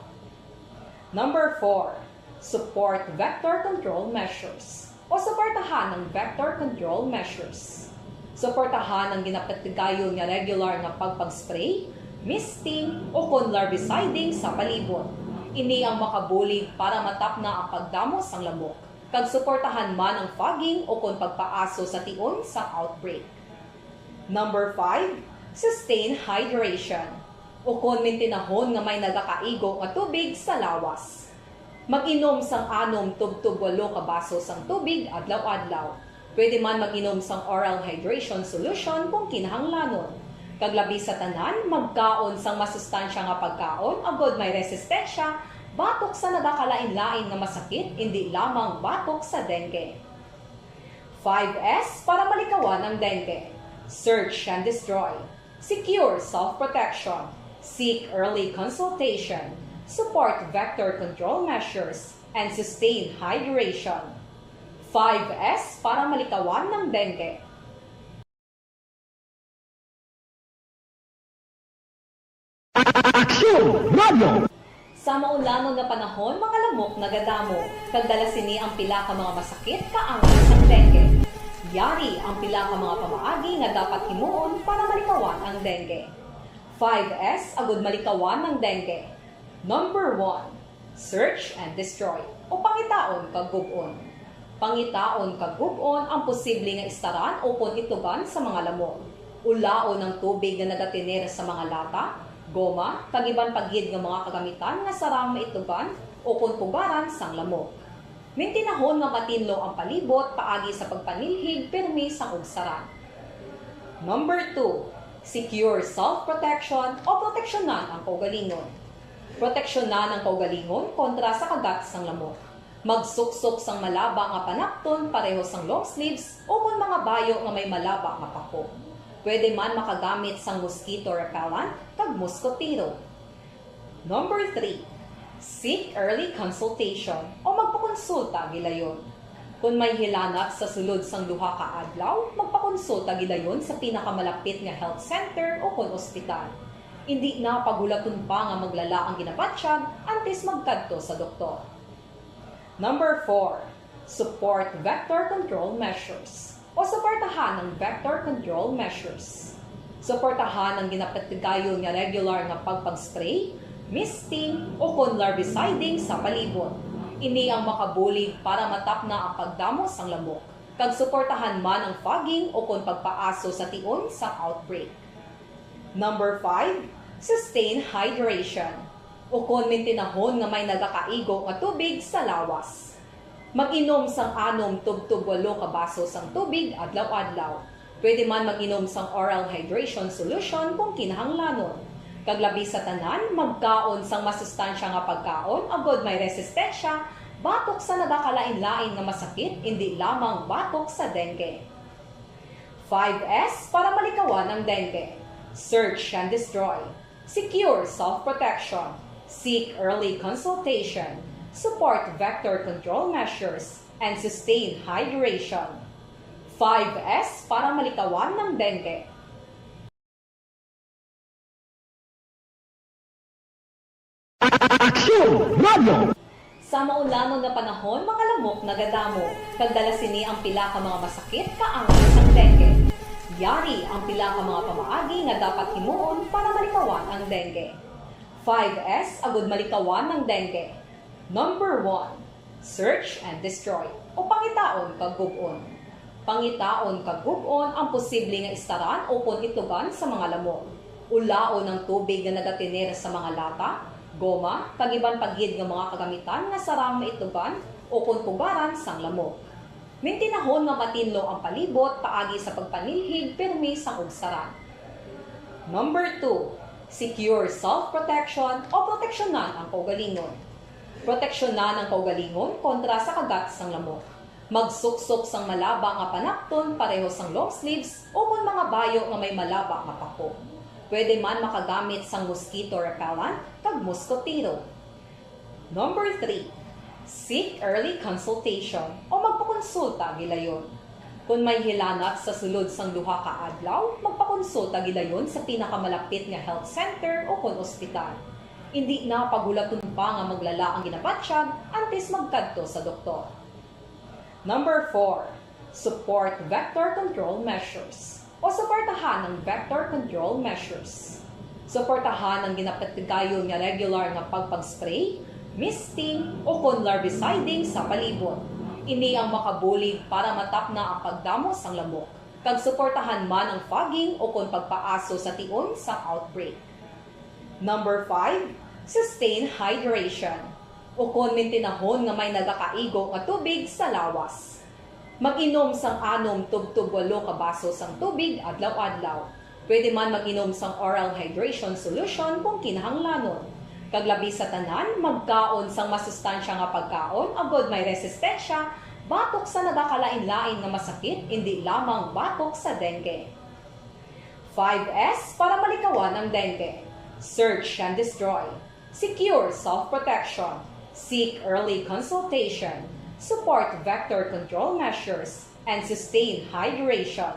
Number four, support vector control measures o suportahan ang vector control measures. Suportahan ang ginapatigayon nga regular nga pagpag-spray, misting, o kon larviciding sa palibot. Ini ang makabulig para matapna ang pagdamo sang lamok, kag suportahan man ang fogging o kon pagpaaso sa tion sang outbreak. Number five, sustain hydration, o kon mintinahon nga may nagakaigo nga tubig sa lawas. Mag-inom sang anom tubtob walo ka baso sang tubig adlaw-adlaw. Pwede man mag-inom sang oral hydration solution kung kinahanglanon. Kag labi sa tanan, magkaon sang masustansya nga pagkaon agod may resistensya batok sa nagakalain-lain nga masakit, indi lamang batok sa dengue. Five S para malikawan ang dengue. Search and destroy. Secure self-protection. Seek early consultation. Support vector control measures and sustain hydration. Five S para malikawan ng dengue. Aksyon! Radyo! Sa maulanon nga panahon, mga lamok nagadamo, kag dala sini ang pila ka mga masakit kaangay sang dengue. Yari ang pila ka mga pamaagi nga dapat himuon para malikawan ang dengue. Five S agud malikawan ang dengue. Number one, search and destroy, o pangitaon kag gub-on. Pangitaon kag gub-on ang posible nga istaran ukon itugan sa mga lamok. Ulaon ang tubig nga nagatener sa mga lata, goma, kag iban pa gid nga mga kagamitan nga sarang maitugan ukon pugaran sang lamok. Mintinahon nga matinlo ang palibot paagi sa pagpanilhig pirmi sang ugsaran. Number two, secure self-protection o proteksyonan ang kaugalingon. Proteksyonan ang kaugalingon kontra sa kagat sang lamok. Magsuksok sang malaba nga panapton pareho sang long sleeves ukon mga bayo nga may malaba nga pako. Pwede man makagamit sang mosquito repellent kag moskotero. Number three, seek early consultation o magpakonsulta gilayon. Kon may hilanat sa sulod sang duha ka adlaw, magpakonsulta gilayon sa pinakamalapit nga health center ukon ospital. Indi na paghulaton pa nga maglala ang ginabatyag antes magkadto sa doktor. Number four, support vector control measures o suportahan ang vector control measures. Suportahan ang ginapatigayon nga regular nga pagpag-spray, misting, ukon larviciding sa palibot. Ini ang makabulig para matapna ang pagdamo sang lamok, kag suportahan man ang fogging ukon pagpaaso sa tion sang outbreak. Number five, sustain hydration, ukon mintinahon nga may nagakaigo nga tubig sa lawas. Mag-inom sang anom tubtob walo ka baso sang tubig adlaw-adlaw. Pwede man mag-inom sang oral hydration solution kung kinahanglanon. Kag labi sa tanan, magkaon sang masustansya nga pagkaon agod may resistensya batok sa nagakalain-lain nga masakit, indi lamang batok sa dengue. Five S para malikawan ang dengue. Search and destroy. Secure self-protection. Seek early consultation. Support vector control measures and sustain hydration. Five S para malikawan ng dengue. Aksyon! Radyo! Sa maulanon nga panahon, mga lamok nagadamo, kag dala sini ang pila ka mga masakit kaangay sang dengue. Yari ang pila ka mga pamaagi nga dapat himuon para malikawan ang dengue. Five S agud malikawan ang dengue. Number one, search and destroy, o pangitaon kag gub-on. Pangitaon kag gub-on ang posible nga istaran ukon itugan sa mga lamok. Ulaon ang tubig nga nagatiner sa mga lata, goma, kag iban pa gid nga mga kagamitan nga sarang maitugan ukon pugaran sang lamok. Mintinahon nga matinlo ang palibot paagi sa pagpanilhig pirmi sang ugsaran. Number two, secure self-protection o proteksyonan ang kaugalingon. Proteksyonan ang kaugalingon kontra sa kagat sang lamok. Magsuksok sang malaba nga panapton pareho sang long sleeves ukon mga bayo nga may malaba nga pako. Pwede man makagamit sang mosquito repellent kag moskotero. Number three, seek early consultation o magpakonsulta gilayon. Kon may hilanat sa sulod sang duha ka adlaw, magpakonsulta gilayon sa pinakamalapit nga health center ukon ospital. Indi na paghulaton pa nga maglala ang ginabatyag antes magkadto sa doktor. Number four, support vector control measures o suportahan ang vector control measures. Suportahan ang ginapatigayon nga regular nga pagpag-spray, misting, o kon larviciding sa palibot. Ini ang makabulig para matapna ang pagdamo sang lamok, kag suportahan man ang fogging o kon pagpaaso sa tion sang outbreak. Number five, sustain hydration. Ukon mintinahon nga may nagakaigo nga tubig sa lawas. Mag-inom sang anom tubtob walo ka baso sang tubig adlaw-adlaw. Pwede man mag-inom sang oral hydration solution kung kinahanglanon. Kag labi sa tanan, magkaon sang masustansya nga pagkaon agod may resistensya batok sa nagakalain-lain nga masakit, indi lamang batok sa dengue. Five S para malikawan ang dengue. Search and destroy. Secure self-protection. Seek early consultation. Support vector control measures and sustain hydration.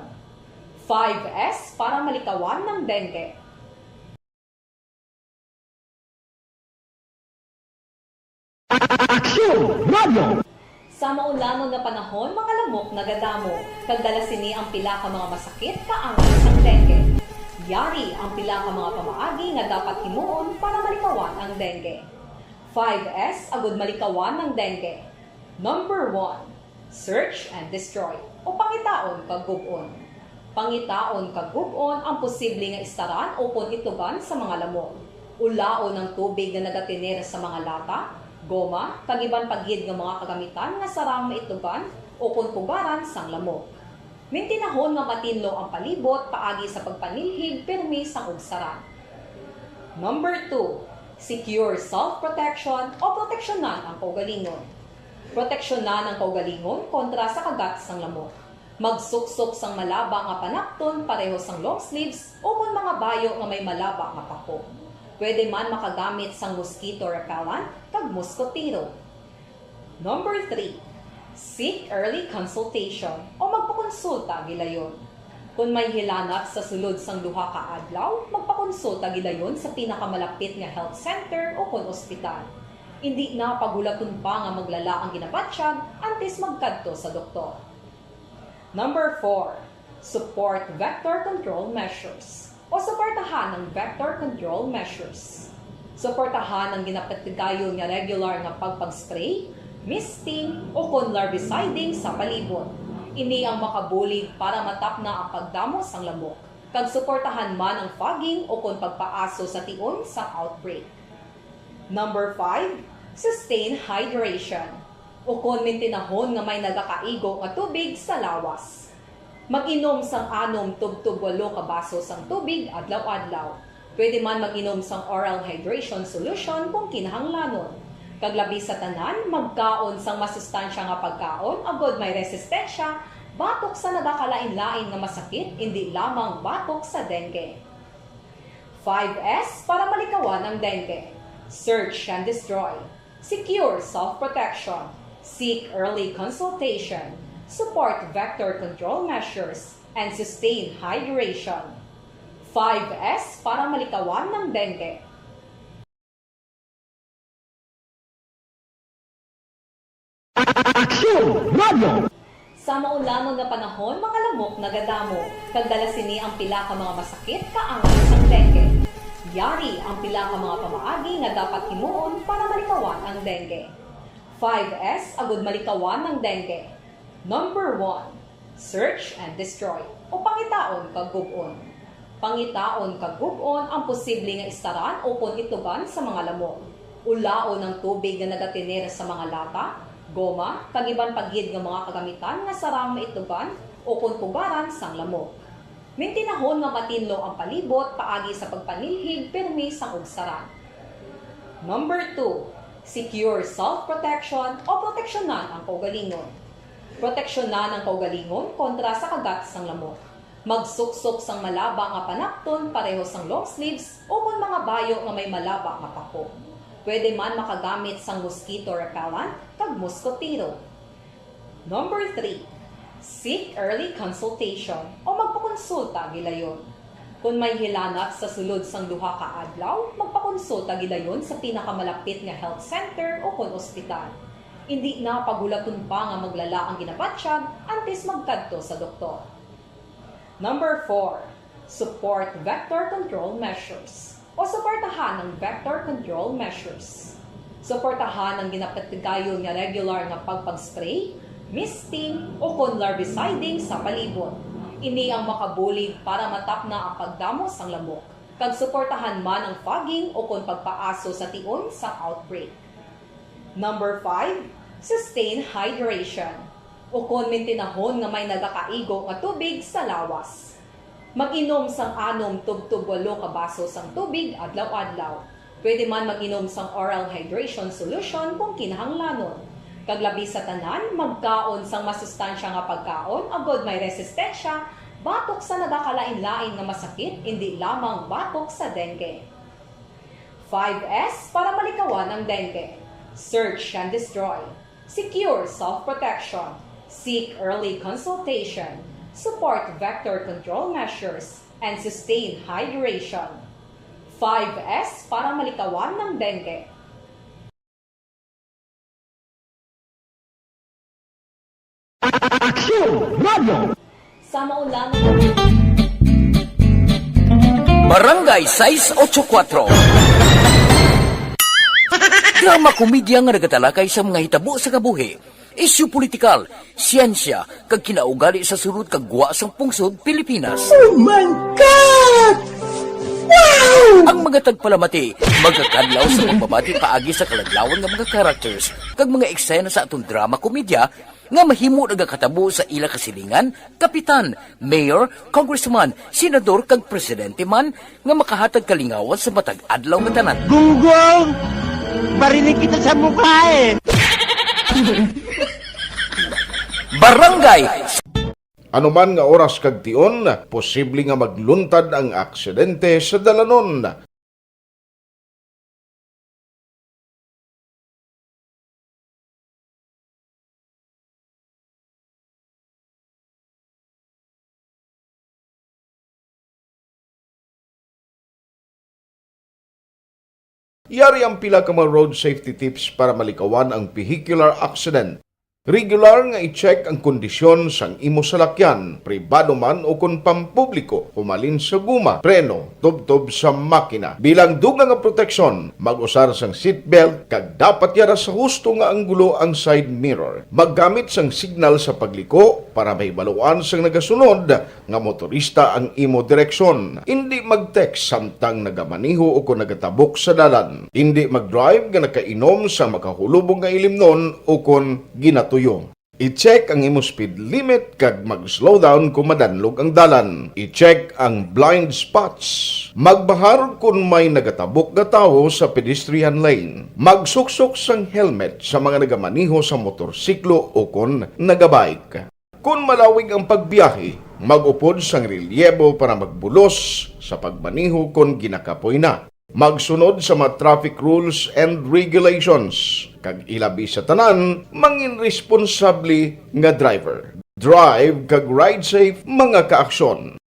Five S para malikawan ng dengue. Aksyon! Radyo! Sa maulanon nga panahon, mga lamok nagadamo, kag dala sini ang pila ka mga masakit kaangay sang dengue. Yari ang pila ka mga pamaagi nga dapat himuon para malikawan ang dengue. Five S agud malikawan ang dengue. Number one, search and destroy, o pangitaon kag gub-on. Pangitaon kag gub-on ang posible nga istaran ukon itugan sa mga lamok. Ulaon ang tubig nga nagatener sa mga lata, goma, kag iban pa gid nga mga kagamitan nga sarang maitugan ukon pugaran sang lamok. Mintinahon nga matinlo ang palibot paagi sa pagpanilhig pirmi sang ugsaran. Number two, secure self-protection o proteksyonan ang kaugalingon. Proteksyonan ang kaugalingon kontra sa kagat sang lamok. Magsuksok sang malaba nga panapton pareho sang long sleeves ukon mga bayo nga may malaba nga pako. Pwede man makagamit sang mosquito repellent kag muskotero. Number three, seek early consultation o magpakonsulta gilayon. Kon may hilanat sa sulod sang duha ka adlaw, magpakonsulta gilayon sa pinakamalapit nga health center ukon ospital. Indi na paghulaton pa nga maglala ang ginabatyag antes magkadto sa doktor. Number four, support vector control measures o suportahan ang vector control measures. Suportahan ang ginapatigayon nga regular nga pagpag-spray, misting, ukon larviciding sa palibot. Ini ang makabulig para matapna ang pagdamo sang lamok, kag suportahan man ang fogging ukon pagpaaso sa tion sang outbreak. Number five, sustain hydration, ukon mintinahon nga may nagakaigo nga tubig sa lawas. Mag-inom sang anom tubtob walo ka baso sang tubig adlaw-adlaw. Pwede man mag-inom sang oral hydration solution kung kinahanglanon. Kag labi sa tanan, magkaon sang masustansya nga pagkaon agod may resistensya batok sa nagakalain-lain nga masakit, indi lamang batok sa dengue. Five S para malikawan ang dengue. Search and destroy. Secure self-protection. Seek early consultation. Support vector control measures and sustain hydration. Five S para malikawan ng dengue. Aksyon! Radyo! Sa maulanon nga panahon, mga lamok nagadamo, kag dala sini ang pila ka mga masakit kaangay sang dengue. Yari ang pila ka mga pamaagi nga dapat himuon para malikawan ang dengue. Five S agud malikawan ang dengue. Number one, search and destroy, o pangitaon kag gub-on. Pangitaon kag gub-on ang posible nga istaran ukon itugan sa mga lamok. Ulaon ang tubig nga nagatener sa mga lata, goma, kag iban pa gid nga mga kagamitan nga sarang maitugan ukon pugaran sang lamok. Mintinahon nga matinlo ang palibot paagi sa pagpanilhig pirmi sang ugsaran. Number two, secure self-protection o proteksyonan ang kaugalingon. Proteksyonan ang kaugalingon kontra sa kagat sang lamok. Magsuksok sang malaba nga panapton pareho sang long sleeves ukon mga bayo nga may malaba nga pako. Pwede man makagamit sang mosquito repellent kag muskotero. Number three, seek early consultation o magpakonsulta gilayon. Kon may hilanat sa sulod sang duha ka adlaw, magpakonsulta gilayon sa pinakamalapit nga health center ukon ospital. Indi na paghulaton pa nga maglala ang ginabatyag antes magkadto sa doktor. Number four, support vector control measures. Suportahan ang vector control measures. Suportahan ang ginapatigayon nga regular nga pagpag-spray, misting, o kon larviciding sa palibot. Ini ang makabulig para matapna ang pagdamo sang lamok, kag suportahan man ang fogging o kon pagpaaso sa tion sang outbreak. Number five, sustain hydration, o kon mintinahon nga may nagakaigo nga tubig sa lawas. Mag-inom sang anom tubtob walo ka baso sang tubig adlaw-adlaw. Pwede man mag-inom sang oral hydration solution kung kinahanglanon. Kag labi sa tanan, magkaon sang masustansya nga pagkaon agod may resistensya batok sa nagakalain-lain nga masakit, indi lamang batok sa dengue. Five S para malikawan ang dengue. Search and destroy. Secure self-protection. Seek early consultation. Support vector control measures and sustain hydration. Five S para malikawan ng dengue. Aksyon Radio! Sa maulan. Barangay sais ocho kuatro. Drama komedya nga nagatalakay sa mga hitabo sa kabuhi, isyu politikal, siyensya, kag kinaugali sa sulod kag gwa sang pungsod Pilipinas. Oh my God! Wow! Ang mga tagpalamati magakadlaw sa pagbabati paagi sa kaladlawan nga mga characters kag mga eksena sa aton drama komedya nga mahimo nagakatabo sa ila kasilingan, kapitan, mayor, congressman, senador, kag presidente man nga makahatag kalingawan sa matag adlaw nga tanan. Gunggong! Barinig kita sa mukha eh! Barangay Anuman nga oras kag tion, posible nga magluntad ang aksidente sa dalanon. Yari ang pila ka mga road safety tips para malikawan ang vehicular accident. Regular nga i-check ang kondisyon sang imo salakyan, pribado man o kon pampubliko, humalin sa guma, preno, tubtob sa makina. Bilang dugang nga proteksyon, mag-usar sang seatbelt kag dapat yara sa husto nga anggulo ang side mirror. Maggamit sang signal sa pagliko para mahibaluan sang nagasunod nga motorista ang imo direksyon. Indi mag-text samtang nagamaneho o kon nagatabok sa dalan. Indi mag-drive nga nakainom sa makahulubong nga ilimnon o kon ginatuyo. I-check ang imo speed limit kag mag-slow down kon madanlog ang dalan. I-check ang blind spots. Magbahar kon may nagatabok nga tawo sa pedestrian lane. Magsuksok sang helmet sa mga nagamaneho sa motorsiklo o kon nagabike. Kon malawig ang pagbiyahe, mag-upod sang relyebo para magbulos sa pagmaneho kon ginakapoy na. Magsunod sa mga traffic rules and regulations, kag ilabi sa tanan, mangin responsable nga driver. Drive kag ride safe, mga kaaksyon.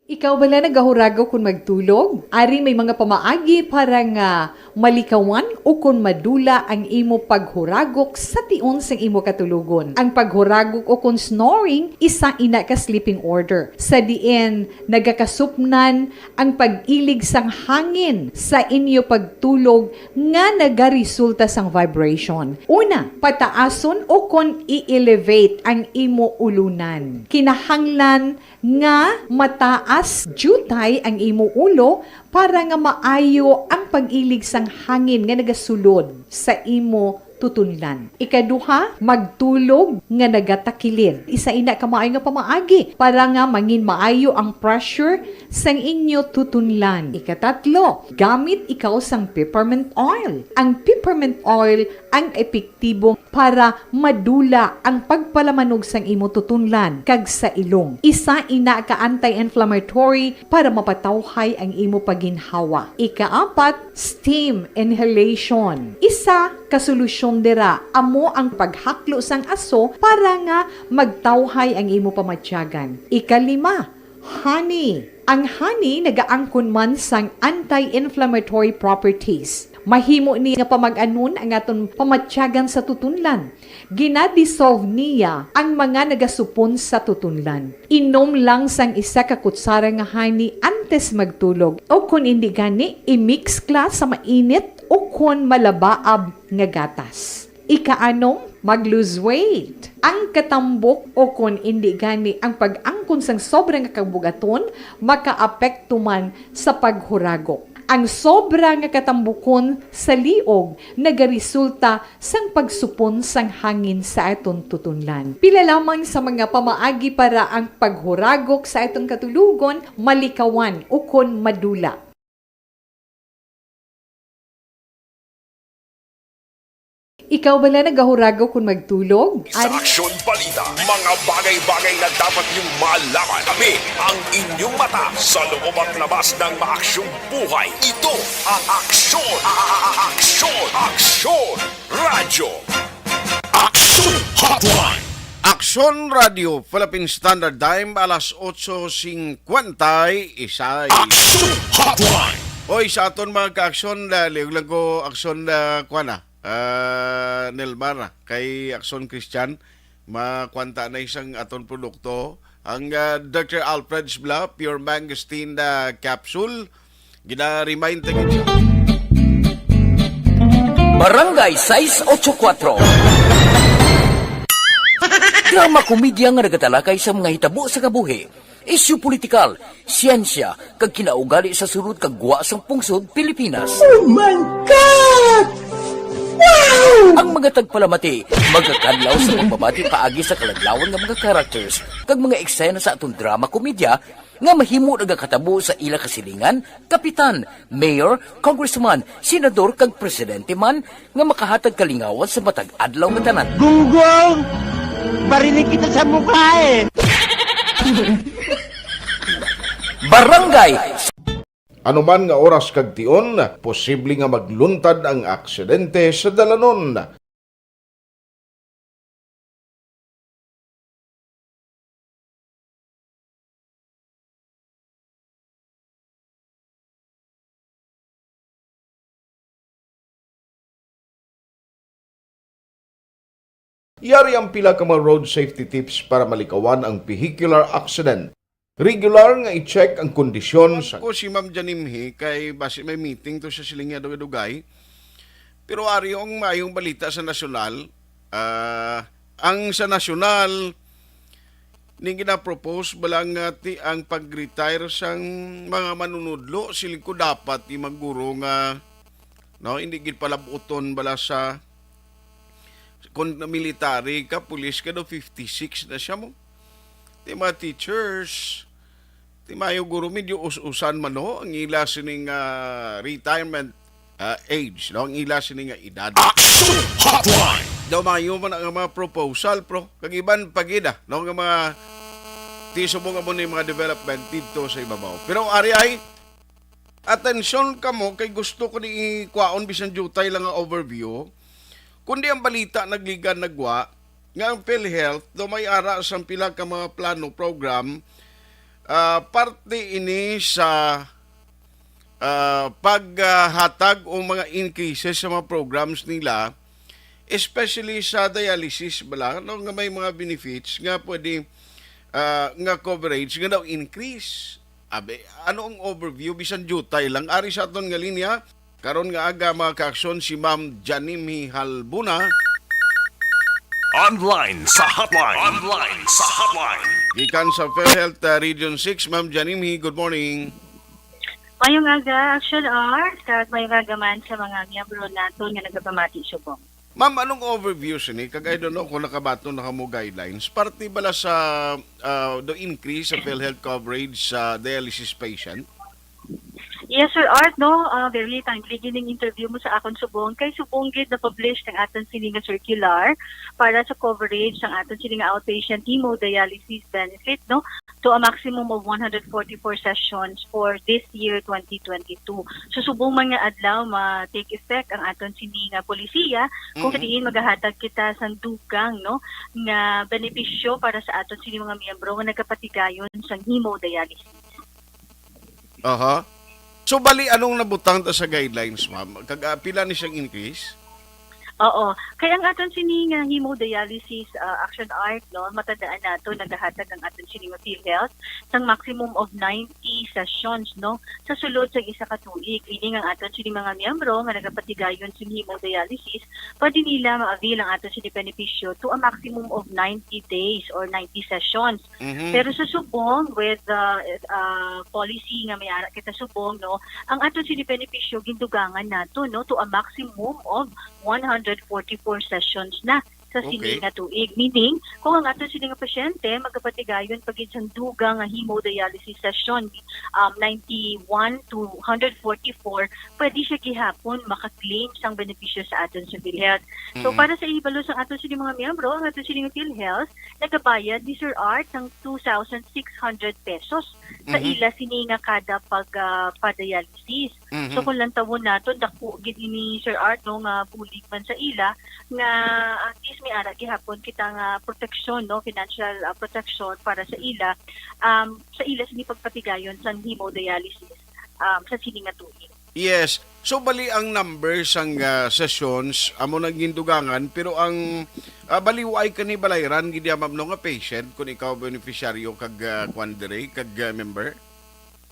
Ikaw bala nagahuragok kon magtulog? Ari may mga pamaagi para nga malikawan o kon madula ang imo paghuragok sa tion sang imo katulogon. Ang paghuragok o kon snoring, isa ina ka sleeping order, sa diin nagakasupnan ang pag-ilig sang hangin sa inyo pagtulog nga nagaresulta sang vibration. Una, pataason o kon i-elevate ang imo ulunan. Kinahanglan nga mataas diutay ang imo ulo para nga maayo ang pag-ilig sang hangin nga nagasulod sa imo tutunlan. Ikaduha, magtulog nga nagatakilid. Isa ina ka maayo nga pamaagi para nga mangin maayo ang pressure sang inyo tutunlan. Ikatatlo, gamit ikaw sang peppermint oil. Ang peppermint oil ang epektibo para madula ang pagpalamanog sang imo tutunlan kag sa ilong. Isa ina ka anti-inflammatory para mapatawhay ang imo pagginhawa. Ikaapat, steam inhalation. Isa ka solusyon dira amo ang paghaklo sang aso para nga magtawhay ang imo pamatyagan. Ikalima, Honey. Ang honey nagaangkon man sang anti-inflammatory properties. Mahimo ni nga pamag-anon ang aton pamatyagan sa tutunlan. Gina-dissolve niya ang mga nagasupon sa tutunlan. Inom lang sang isa ka kutsara nga honey antes magtulog, o kon indi gani, i-mix kla sa mainit o kon malabaab nga gatas. Ikaanom, mag-lose weight. Ang katambok o kon indi gani ang pag-angkon sang sobra nga kabugaton makaapekto man sa paghuragok. Ang sobra nga katambukon sa liog nagaresulta sang pagsupon sang hangin sa aton tutunlan. Pila lamang sa mga pamaagi para ang paghuragok sa aton katulogon malikawan ukon madula. Ikaw bala nagahuragok kon magtulog? Sa Ari- Aksyon Balita, mga bagay-bagay na dapat niyong malaman. Kami ang inyong mata sa loob at labas ng maaksyong buhay. Ito ang Aksyon, a- a- a- Aksyon, Aksyon Radyo. Aksyon Hotline. Aksyon Radio, Philippine Standard Time, alas otso singkwenta y seis. Aksyon Hotline. Oy, sa aton mga ka-aksyon, ah, liog lang ko aksyon, ah, kuwan, ah, ah, Nelmar, ah, kay Aksyon Christian, makwanta na isang aton produkto. Ang, ah, Doctor Alfred's Bla Pure Mangosteen, ah, Capsule, gina-remind ta gid siya. Barangay sais otso kuwatro. Drama komedya nga nagatalakay sa mga hitabo sa kabuhi, isyu politikal, siyensya, kag kinaugali sa sulod kag gwa sang pungsod Pilipinas. Oh my God! Wow! Ang mga tagpalamati magakadlaw sa pagbabati paagi sa kaladlawan nga mga characters kag mga eksena sa aton drama komedya nga mahimo nagakatabo sa ila kasilingan, kapitan, mayor, congressman, senador, kag presidente man nga makahatag kalingawan sa matag adlaw nga tanan. Gunggong! Barinig kita sa mukha eh! Barangay Ano man nga oras kag tion, posible nga magluntad ang aksidente sa dalanon. Yari ang pila ka mga road safety tips para malikawan ang vehicular accident. Regular nga i-check ang kondisyon sa Ko si Ma'am Janimhi kay basi may meeting to sa siling niya dugay-dugay. Pero ari ang maayong balita sa nasyonal. Ah, ang sa nasyonal, ni gina-propose bala nga ti ang pag-retire sang mga manunudlo, siling ko dapat ti maguro nga, no, hindi gid palabuton bala sa kon military ka, pulis ka daw, fifty-six na siya mo. Ti mga teachers, ti mayo guro medyo us-usan man, no, ang ila sining, ah, retirement, ah, age, no, ang ila sining, ah, edad. Action Hotline! Daw mayo man ang mga proposal, pro. Kag iban pa gid, ah, no, nga mga ti subong amo ni mga development didto sa ibabaw. Pero ari ay, atensyon kamo kay gusto ko ni ikwaon bisan diutay lang nga overview. Kundi ang balita nagligan nagwa nga ang PhilHealth daw may ara sang pila ka mga plano, program, ah, parte ini sa, ah, paghatag o mga increases sa mga programs nila, especially sa dialysis bala, no, nga may mga benefits nga pwede, ah, nga coverage nga daw increase. Abi, ano ang overview? Bisan diutay lang. Ari sa aton nga linya, karon nga aga, mga kaaksyon, si Ma'am Janimhi Halbuna. Online sa hotline. Online sa hotline. Gikan sa PhilHealth, uh, Region six, Ma'am Janimhi, good morning. Mayong aga, Action R, kag mayong aga man sa mga miyembro naton nga nagapamati subong. Ma'am, anong overview sini? Kag I don't know kung nakabaton na kamo guidelines. Parte bala sa, ah, the increase sa PhilHealth coverage sa dialysis patient? Yes, Sir Art, no? Ah, very timely gining interview mo sa akon subong. Kay subong gid na-publish ang aton sini nga circular para sa coverage sang aton sini nga outpatient hemodialysis benefit, no? To a maximum of one hundred forty-four sessions for this year, twenty twenty-two. So, subong man nga adlaw ma-take effect ang aton sini nga polisiya, kung Mm-hmm. diin magahatag kita sang dugang, no, nga benepisyo para sa aton sini mga miyembro nga nagapatigayon sang hemodialysis. Aha. So, bali, anong nabutang ta sa guidelines, ma'am? Kag, ah, pila ni siyang increase? Oo. Kaya ang aton sini nga hemodialysis, ah, action art, no, matandaan nato, nagahatag ang aton sini nga PhilHealth sang maximum of ninety sessions, no, sa sulod sa isa ka tuig. Meaning ang aton sini mga miyembro nga nagapatigayon sa hemodialysis, pwede nila ma-avail ang aton sini benepisyo to a maximum of ninety days or ninety sessions. Mhm. Pero sa subong, with the, uh, policy nga may ara kita subong, no, ang aton sini benepisyo gindugangan nato, no, to a maximum of one hundred forty-four sessions na sa sini Okay. nga tuig. Meaning, kung ang aton sini nga pasyente magapatigayon pa gid sang dugang nga hemodialysis session, um, ninety-one to one hundred forty-four, pwede siya gihapon maka-claim sang benepisyo sa aton sa PhilHealth. So, Mhm. para sa ihibalo sang aton sini mga miyembro, ang aton sini nga PhilHealth nagabayad ni Sir Art sang two thousand six hundred pesos sa Mhm. ila sini nga kada pag, ah, pa-dialysis. Mhm. So, kung lantawon naton, dako gid ini, Sir Art, no, nga bulig man sa ila, nga at least may ara gihapon kita nga proteksyon, no, financial, ah, protection para sa ila, um, sa ila sini pagpatigayon sang hemodialysis, um, sa sini nga tuig. Yes. So, bali ang number sang, ah, sessions, amo nang gindugangan, pero ang, ah, bali, wa ay kani balayran gid ya, ma'am, no, nga patient kung ikaw beneficiaryo kag, ah, kwan diri, kag, ah, member?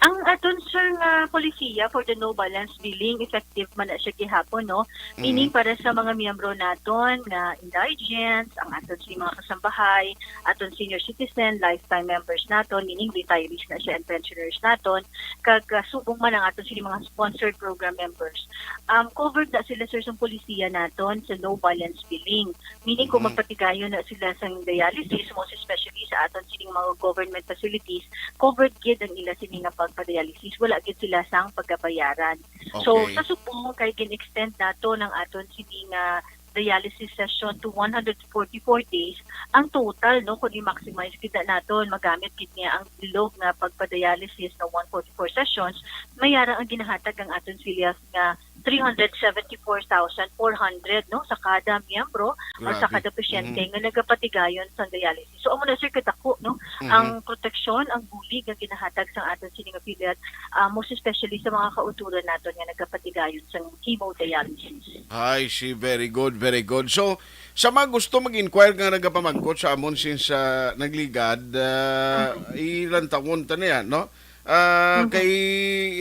Ang aton, sir, nga polisiya for the no balance billing, effective man na siya gihapon, no? Meaning, Mhm. para sa mga miyembro naton nga indigents, ang aton si mga kasambahay, aton senior citizen, lifetime members naton, meaning retirees na siya and pensioners naton, kag, ah, subong man ang aton sini mga sponsored program members. Um, covered na sila, sir, sa polisiya naton sa no balance billing. Meaning, kung Mhm. magpatigayon na sila sa dialysis, most especially sa aton sining mga government facilities, covered gid ang ila sini nga pagpa-dialysis. Wala gid sila sang pagabayaran. So, Okay. sa subong kay gin-extend nato ng aton sini nga dialysis session to one hundred forty-four days, ang total, no, kung i-maximize kita naton, magamit gid niya ang bilog nga pagpa-dialysis nga one forty-four sessions, may ara ang ginahatag ang aton PhilHealth nga three hundred seventy-four thousand four hundred, no, sa kada miyembro o sa Grabe. kada pasyente Mhm. nga nagapatigayon sa dialysis. So, amo na, sir, kadako, no, Mhm. ang proteksyon, ang bulig nga ginahatag sa aton sini nga PhilHealth, ah, most especially sa mga kauturan naton nga nagapatigayon sa hemodialysis. I see. Very good, very good. So, sa mga gusto mag-inquire nga nagapamangkot sa amon since, ah, nagligad, ah, Mhm. ilantawon ta na yan, no? Ah, Mhm. kay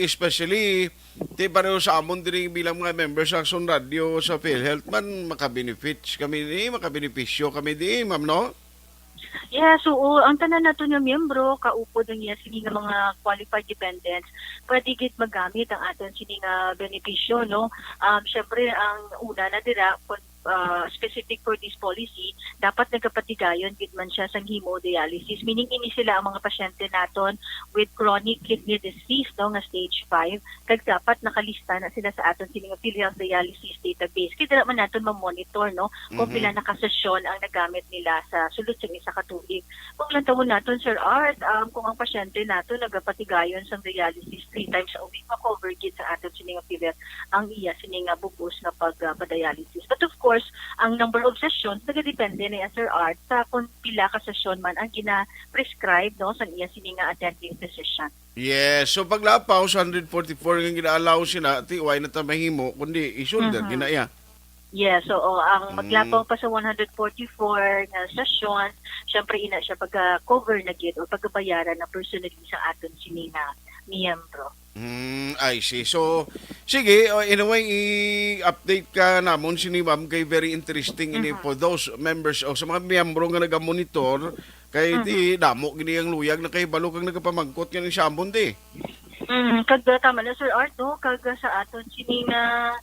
especially, ti pareho sa amon diri bilang mga members sa Aksyon Radio sa PhilHealth man, makabenefits kami ni, makabenepisyo kami di, ma'am, no? Yes, oo. Ang tanan nato nga miyembro, kaupod ang iya sini nga mga qualified dependents, pwede gid magamit ang aton sini nga benepisyo, no? Um, syempre, ang una na dira, kung, ah, specific for this policy, dapat nagapatigayon gid man siya sang hemodialysis. Meaning, ini sila ang mga pasyente naton with chronic kidney disease, no, nga stage five. Kag dapat nakalista na sila sa aton sini nga PhilHealth dialysis database. Kay dira man naton ma-monitor, no, kung Mhm. pila na ka sesyon ang nagamit nila sa sulod sang isa ka tuig. Kung lantawon naton, Sir Art, um, kung ang pasyente naton nagapatigayon sang dialysis three times a week, ma-cover gid sa aton sini nga PhilHealth ang iya sini nga bug-os nga pag, ah, pa-dialysis. But of course, ang number of sessions nagadepende na yan, Sir Art, sa kung pila ka sesyon man ang gina-prescribe, no, sang iya sini nga attending physician. Yes. So, paglapaw sa hundred forty-four nga gina-allow sila, ti, wala na ta mahimo, kundi i-shoulder, Mhm. gina iya. Yes, oo. Ang Mm. maglapaw pa sa one hundred forty-four nga sessions, syempre, ina siya pagka-cover na gid o pagkabayaran na personally sa aton sini nga miyembro. Mm, I see. So, sige, uh, anyway, i-update ka namon sini, ma'am, kay very interesting ini Mhm. for those members o sa mga miyembro nga nagamonitor, kay Mhm. di damo gini ang luyag nakahibalo kag nagapamangkot nga ni Samon, di. Mm, kag, uh, tama na, Sir Art, no? Kag, uh, sa aton sini nga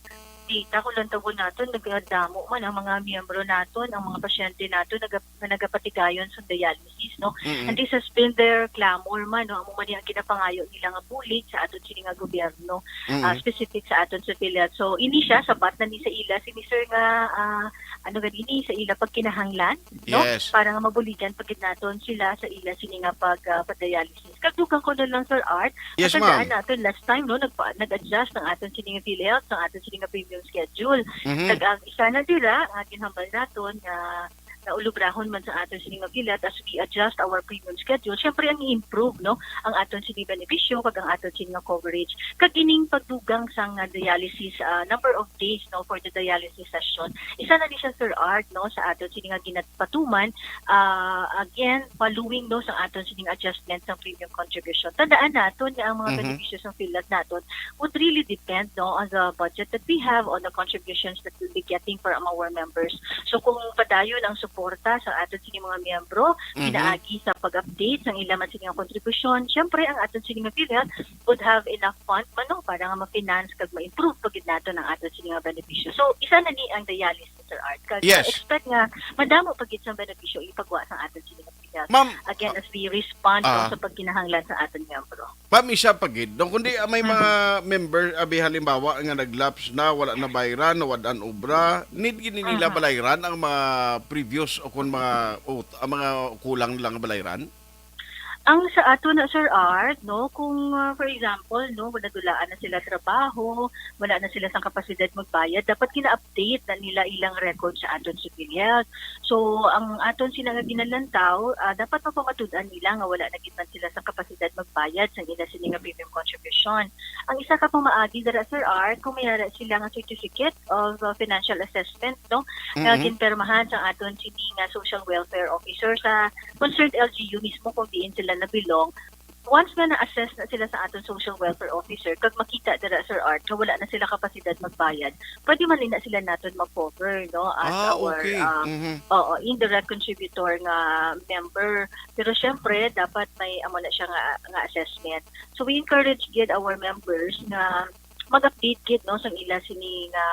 data, kung lantawon naton, nagadamo man ang mga miyembro naton, ang mga pasyente naton naga-, nga nagapatigayon sa dialysis, no? Mm-mm. And this has been their clamor man, no? Amo man ang ginapangayo nila nga bulig sa aton sini nga gobyerno, ah, Mm-mm. specific sa aton sa PhilHealth. So, ini siya, sabat na ni sa ila, si Mister nga, ah, ano ganini, sa ila pagkinahanglan, no? Yes. Para nga mabuligan pa gid naton sila sa ila sini nga pag, ah, pag-dialysis. Kag dugang ko na lang, Sir Art, Yes, matandaan ma'am. naton last time, no, nagpa-, nag-adjust ang aton sini nga PhilHealth, ang aton sini nga premium schedule. Mhm. Kag ang isa na dira nga ginhambal naton nga naulubrahon man sa aton sini nga PhilHealth, as we adjust our premium schedule, syempre ang i-improve, no, ang aton sini benepisyo kag ang aton sini nga coverage. Kag ining pagdugang sang, ah, dialysis, ah, number of days, no, for the dialysis session, isa na ni siya, Sir Art, no, sa aton sini nga ginapatuman, ah, again, following, no, sa aton sining adjustment sang premium contribution. Tandaan naton nga ang mga Mhm. benepisyo sang PhilHealth naton would really depend, no, on the budget that we have, on the contributions that we'll be getting from our members. So, kung padayon ang suporta sa aton sini mga miyembro, Mhm. pinaagi sa pag-update sang ila man sini nga kontribusyon, syempre, ang aton sini nga PhilHealth would have enough fund man, no, para nga ma-finance kag ma-improve pa gid naton ang aton sini nga benepisyo. So, isa na ni ang dialysis, Sir Art. Kag, Yes. uh, expect nga madamo pa gid sang benepisyo ipagwa sa aton sini nga PhilHealth. Ma'am, Again, as we respond, no, Ah. sa pagkinahanglan sa aton miyembro. Ma'am, isa pa gid, no, kundi, ah, may mga Mhm. member, abi, halimbawa nga nag-lapse na, wala na bayran, nawad-an obra, need gid nila Mhm. balayran ang mga previous o kung mga ut-, ang mga kulang nila nga balayran? Ang sa ato na, Sir Art, no, kung, ah, for example, no, wala, dulaan na sila trabaho, wala na sila sang kapasidad magbayad, dapat gina-update na nila ilang record sa aton sa PhilHealth. So, ang aton sila nga ginalantaw, ah, dapat mapamatud-an nila nga wala na gid man sila sang kapasidad magbayad sang ila sini nga premium contribution. Ang isa ka pamaagi dira, Sir Art, kung may ara sila nga certificate of, uh, financial assessment, no, nga Mm-mm. ginpirmahan sang aton sini nga social welfare officer sa concerned L G U mismo kung diin sila na-belong, once nga na-assess na sila sa aton social welfare officer, kag makita dira, Sir Art, nga wala na sila kapasidad magbayad, pwede man ina sila naton ma-cover, no, as Ah, our, okay. ah, Mhm. oo, indirect contributor nga member. Pero syempre, dapat may amo na siya nga, nga assessment. So, we encourage gid our members nga mag-update gid, no, sang ila sini nga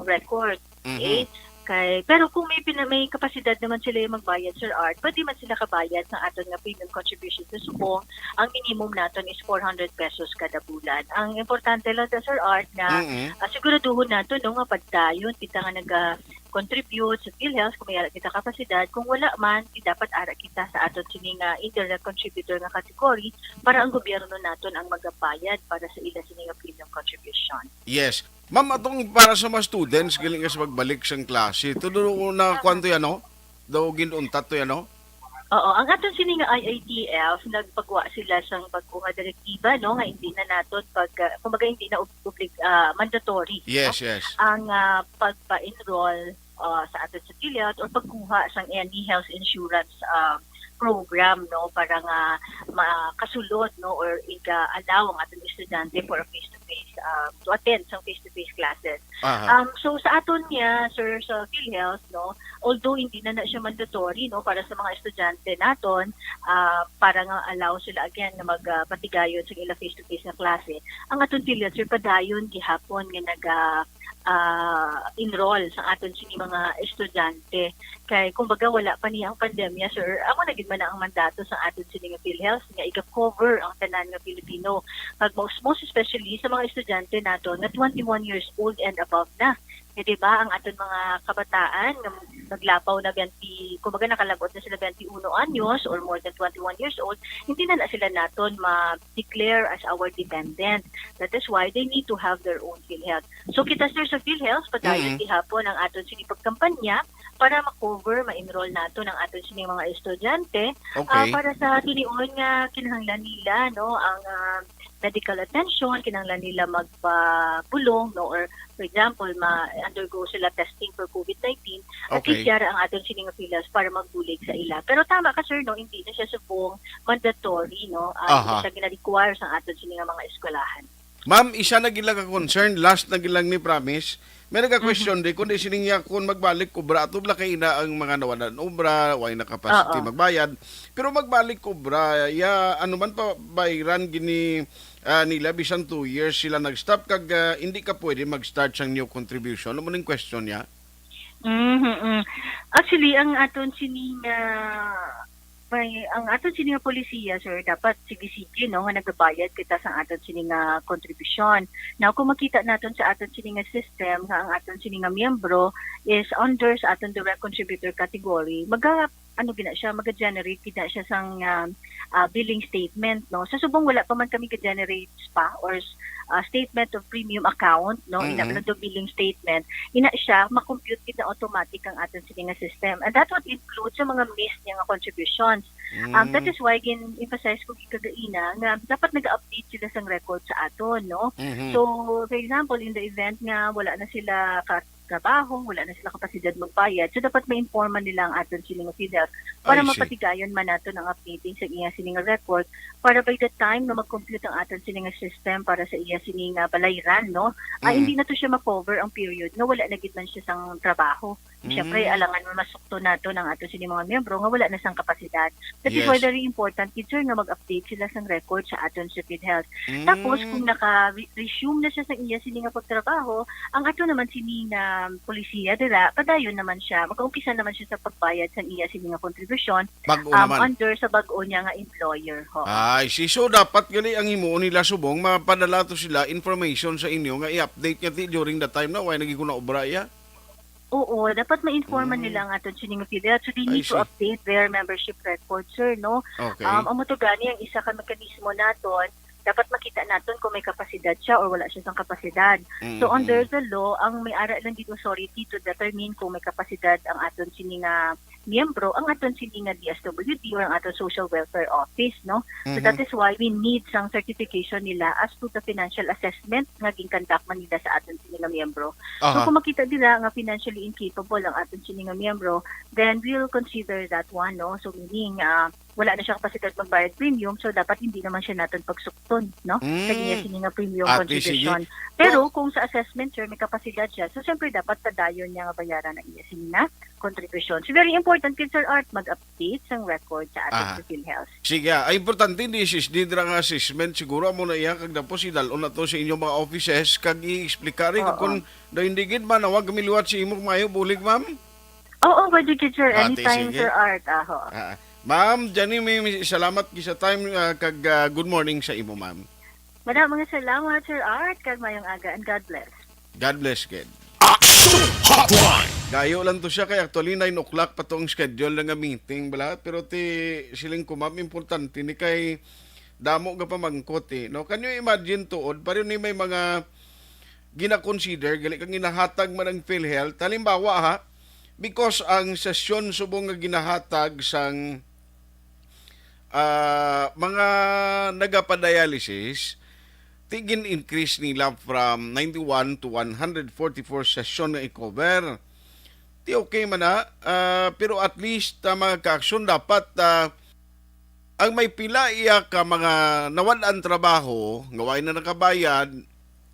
record. Mhm. Okay? Kay, pero kung may pina-, may kapasidad naman sila yung magbayad, Sir Art, pwede man sila kabayad sa aton nga premium contribution sa subong. Ang minimum naton is four hundred pesos kada bulan. Ang importante lang sa, Sir Art, na, Mm-mm. ah, siguraduhon naton, no, nga padayon kita nga naga-contribute sa PhilHealth kung may ara kita kapasidad. Kung wala man, di dapat ara kita sa aton sini nga indirect contributor nga category para ang gobyerno naton ang magabayad para sa ila sini nga premium contribution. Yes. Ma'am, atong para sa mga students, gali nga sa pagbalik sang klase, tulo na Aha. kwan to yan, no? Daw ginuntat to yan, no? Oo, ang aton sini nga I I T F, nagpagwa sila sang bag-o nga direktiba, no, nga hindi na naton pag, ah, kumbaga, hindi na ob-, oblig-, ah, mandatory, no? Yes, yes. Ang, ah, pagpa-enroll, ah, sa aton sa PhilHealth or pagkuha sang any health insurance, ah, program, no, para nga makasulod, no, or iga-allow ang aton estudyante for a face-to-face, ah, to attend sang face-to-face classes. Aha. Um, so, sa aton niya, sir, sa PhilHealth, no, although hindi na na siya mandatory, no, para sa mga estudyante naton, ah, para nga allow sila again na mag, ah, patigayon sa ila face-to-face nga klase, ang aton PhilHealth, sir, padayon gihapon nga naga, ah, enroll sa aton sini mga estudyante. Kay, kumbaga, wala pa niya ang pandemya, sir. Amo na gid man na ang mandato sa aton sini nga PhilHealth nga iga-cover ang tanan nga Pilipino. Kag most, most especially sa mga estudyante naton nga twenty-one years old and above na. Nga, di ba, ang aton mga kabataan nga naglapaw na twenty, kumbaga, nakalabot na sila twenty-uno anyos or more than twenty-one years old, hindi na na sila naton ma-declare as our dependent. That is why they need to have their own PhilHealth. So, kita, sir, sa PhilHealth, padayon Mm. gihapon ang aton sini pagkampanya para ma-cover, ma-enroll naton ang aton sini mga estudyante, ah, Okay. para sa tinion nga kinahanglan nila, no, ang, ah, medical attention, kinahanglan nila magpabulong, no, or for example, ma-undergo sila testing for COVID nineteen, at Okay. least yara ang aton sini nga PhilHealth para magbulig sa ila. Pero tama ka, sir, no, hindi na siya subong mandatory, no, ah, hindi Aha. siya gina-require sa aton sini nga mga eskwelahan. Ma'am, isa na gid lang ka concern, last na gid lang ni, promise. May naga-question di, kundi sining iya, kung magbalik kobra, ato bala kay ina ang mga nawalan obra, way na capacity Oo. magbayad. Pero magbalik kobra, ya, ano man pa, bayran gini, ah, nila, bisan two years sila nag-stop, kag, ah, hindi ka pwede mag-start sang new contribution. Ano mo ning question niya? Mhm, mm. Actually, ang aton sini nga, may, ang aton sini nga polisiya, sir, dapat sige-sige, no, nga nagabayad kita sa aton sini nga kontribusyon. Now, kung makita naton sa aton sini nga system, nga ang aton sini nga miyembro is under sa aton direct contributor category, maga, ano gina siya, maga-generate gina siya sang, ah, ah, billing statement, no? Sa subong wala pa man kami ga-generate pa or, ah, statement of premium account, no? Ina Mm-mm. lang to billing statement. Ina siya, ma-compute gid na automatic ang aton sini nga system. And that would include sa mga missed niya nga contributions. Um, that Mm. is why gin-emphasize ko gid kagaina nga dapat nag-update sila sang record sa aton, no? Mhm. So, for example, in the event nga wala na sila ka trabaho, wala na sila kapasidad magbayad, so dapat ma-informan nila ang aton sini nga PhilHealth para I see. mapatigayon man naton ang updating sa iya sini nga record para by the time nga mag-compute ang aton sini nga system para sa iya sini nga balayran, no? Ah, Mm. hindi na to siya ma-cover ang period nga wala na gid man siya sang trabaho. Siyempre, Mm. alangan man masukton naton ang aton sini mga miyembro nga wala na sang kapasidad. That is why Yes. very important gid, sir, nga mag-update sila sang record sa aton sa PhilHealth. Tapos, Mm. kung naka-re-, resume na siya sa iya sini nga pagtrabaho, ang ato naman sini nga polisiya dira, padayon naman siya, mag-umpisa naman siya sa pagbayad sang iya sini nga kontribusyon, Bag-o um, naman. under sa bag-o niya nga employer, ho. Ay, si, so dapat gali ang himuon nila subong, mapadala to sila information sa inyo nga i-update niya ti during the time na way naging kuna obra iya. Oo, dapat ma-informan Mm. nila ang aton sini nga PhilHealth. So, they I need to see. update their membership record, sir, no? Okay. Um, amo to gani ang isa ka mekanismo naton. Dapat makita naton kung may kapasidad siya or wala siya sang kapasidad. So, Mhm. under the law, ang may ara lang gid authority to determine kung may kapasidad ang aton sini nga miyembro, ang aton sini nga D S W D or ang aton social welfare office, no? So, that Mhm. is why we need sang certification nila as to the financial assessment nga ginconduct man nila sa aton sini nga miyembro. So, Aha. kung makita nila nga financially incapable ang aton sini nga miyembro, then we'll consider that one, no? So, meaning, ah, wala na siya kapasidad magbayad premium, so dapat hindi naman siya naton pagsukton, no? Sa Mm. iya sini nga premium Ate, sige. contribution. Pero Well, kung sa assessment, sir, may kapasidad siya, so siyempre dapat padayon niya nga bayaran ang iya sini nga contribution. So, very important gid, Sir Art, mag-update sang record sa aton Aha. sa PhilHealth. Sige, ah, importante ni sis, di dira nga assessment, siguro amo na iya, kag tapos idal-on na to sa inyong mga offices, kag i-explica rin Oo. kung daw hindi gid manawag kami liwat sa imo, mayo bulig, ma'am? Oo, pwede gid, sir. Ate, Anytime, sige. Sir Art, aho. Ah, Ma'am Janime, salamat gid sa time, ah, kag, ah, good morning sa imo, ma'am. Madam, mga salamat, Sir Art, kag mayong aga, and God bless. God bless, kid. Action Hotline. Gayo lang to siya, kay actually nine o'clock pa to ang schedule na nga meeting, bala. Pero ti, siling ko, ma'am, importante ni kay damo nga pamangkot, eh, no? Can you imagine, tuod, pareho ni may mga gina-consider, gali kang ginahatag man ang PhilHealth. Halimbawa, ha, because ang sesyon subong nga ginahatag sang, ah, mga nagapadialysis, ti gin-increase nila from ninety-one to one hundred forty-four session nga i-cover. Ti okay man na, ah, pero at least, ah, mga ka-aksyon, dapat, ah, ang may pila iya ka mga nawad-an trabaho, nga way na nakabayad,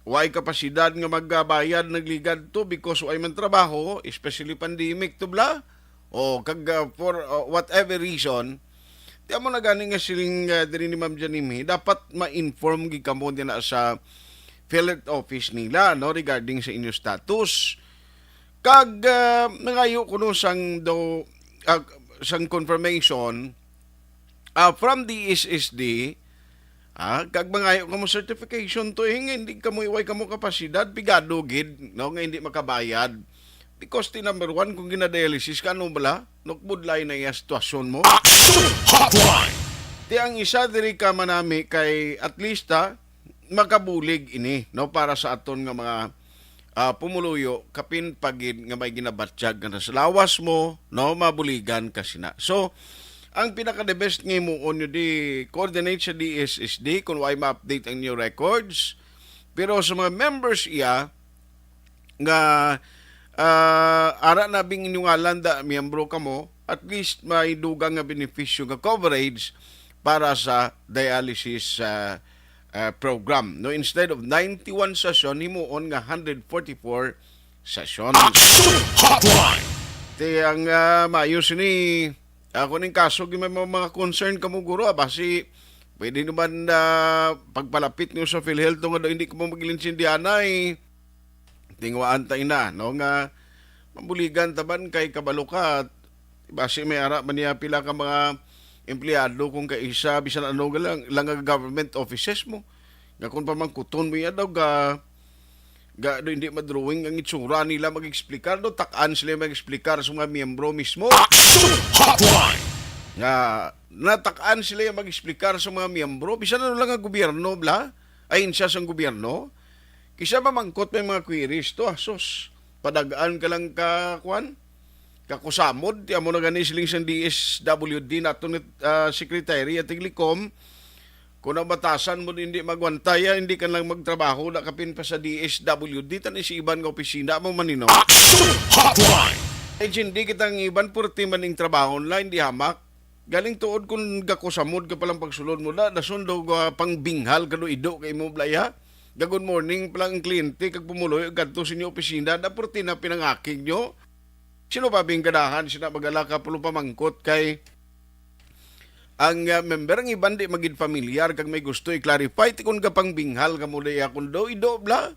way kapasidad nga magbayad, nagligad to because way man trabaho, especially pandemic to, bla? O kag, ah, for, ah, whatever reason, ti amo na gani nga siling, ah, diri ni Ma'am Janime, dapat ma-inform gid kamo din na sa PhilHealth office nila, no, regarding sa inyo status. Kag, ah, nangayo kuno sang do, ah, sang confirmation, ah, from D S S D, ah, kag mangayo kamo certification to, eh, nga hindi kamo, way kamo kapasidad, pigado gid, no, nga hindi makabayad. Because ti number one, kung ginadialysis ka, ano bala? Nukbudlay na iya sitwasyon mo. Action Hotline. Ti ang isa diri ka manami kay at least, ha, makabulig ini, no, para sa aton nga mga, ah, pumuluyo, kapin pa gid nga may ginabatyag nga sa lawas mo, no, mabuligan ka sina. So, ang pinaka the best nga himuon nyo di coordinate sa D S S D kung way ma-update ang new records. Pero sa mga members iya nga, ah, ara na bing inyong ngalan da, miyembro kamo, at least may dugang nga benepisyo nga coverage para sa dialysis, ah, ah, program. No, instead of ninety-one session, himuon nga hundred forty-four session. Action Hotline! Ti ang, ah, maayo sini, ako ning kaso, may mga, mga concern kamo guro, ah, basi pwede naman na pagpalapit niyo sa PhilHealth nga daw hindi ko mo magilinsindihanay. Tingwaan ta ina, no, nga mabuligan taban kay kabalo ka, basi may ara man niya pila ka mga empleyado kung kaisa, bisan ano nga lang, lang nga government offices mo. Nga kung pamangkuton mo yan daw, ga, ga, do, hindi madrawing ang itsura nila mag-explicar, do, takaan sila mag-explicar sa mga miyembro mismo. Action Hotline! Nga, natakaan sila yung mag-explicar sa mga miyembro, bisan ano lang ang gobyerno, bla, ahensya sang gobyerno, kisa mamangkot may mga queries to, ah, sus. Padagaan ka lang ka, kwan? Kakusamod, ti amo na gani siling sang D S W D nato ni, ah, Secretary at Tiglicom, kung ang batasan mo hindi magwantaya, hindi ka lang magtrabaho, na kapin pa sa D S W D, tan si iban nga opisina mo manino. Action Hotline! Ay, hindi kita ang iban, purti man ning trabaho online, di hamak. Galing tuod kung gakusamod ka palang pagsulod mo, da, dason daw ga pangbinghal ka do ido kay mo, blaya. Ga good morning pa lang ang kliyente, kag pumuloy, gadto sa inyo opisina, da, purti na pinangakig nyo. Sino pa bing ganahan, sina magala ka pulo pamangkot kay ang, ah, member ang iban di magid familiar, kag may gusto i-clarify, ti kung ga pangbinghal ka mo, da, ya, kung do, ido, bla.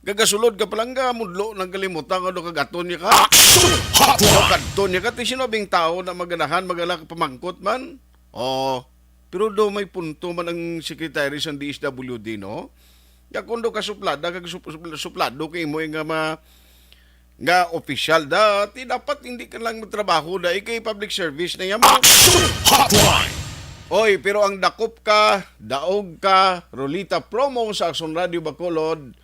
Gagasulod ka palang ga mudlo ng kalimutan, ano, kagaton niya ka? Action Hotline! Kagaton niya ka, ti sino bing tao na maganahan, magala ka pamangkot man? Oh, pero do may punto man ang secretary sa D S W D, no? Ya kung do ka suplada, kag sup-, sup-, suplado kay mo nga ma-, nga opisyal da, ti dapat hindi ka lang magtrabaho da, ikay public service na yan. Action Hotline! Oy, pero ang dakop ka, daog ka, Rolita promo sa Action Radio Bacolod,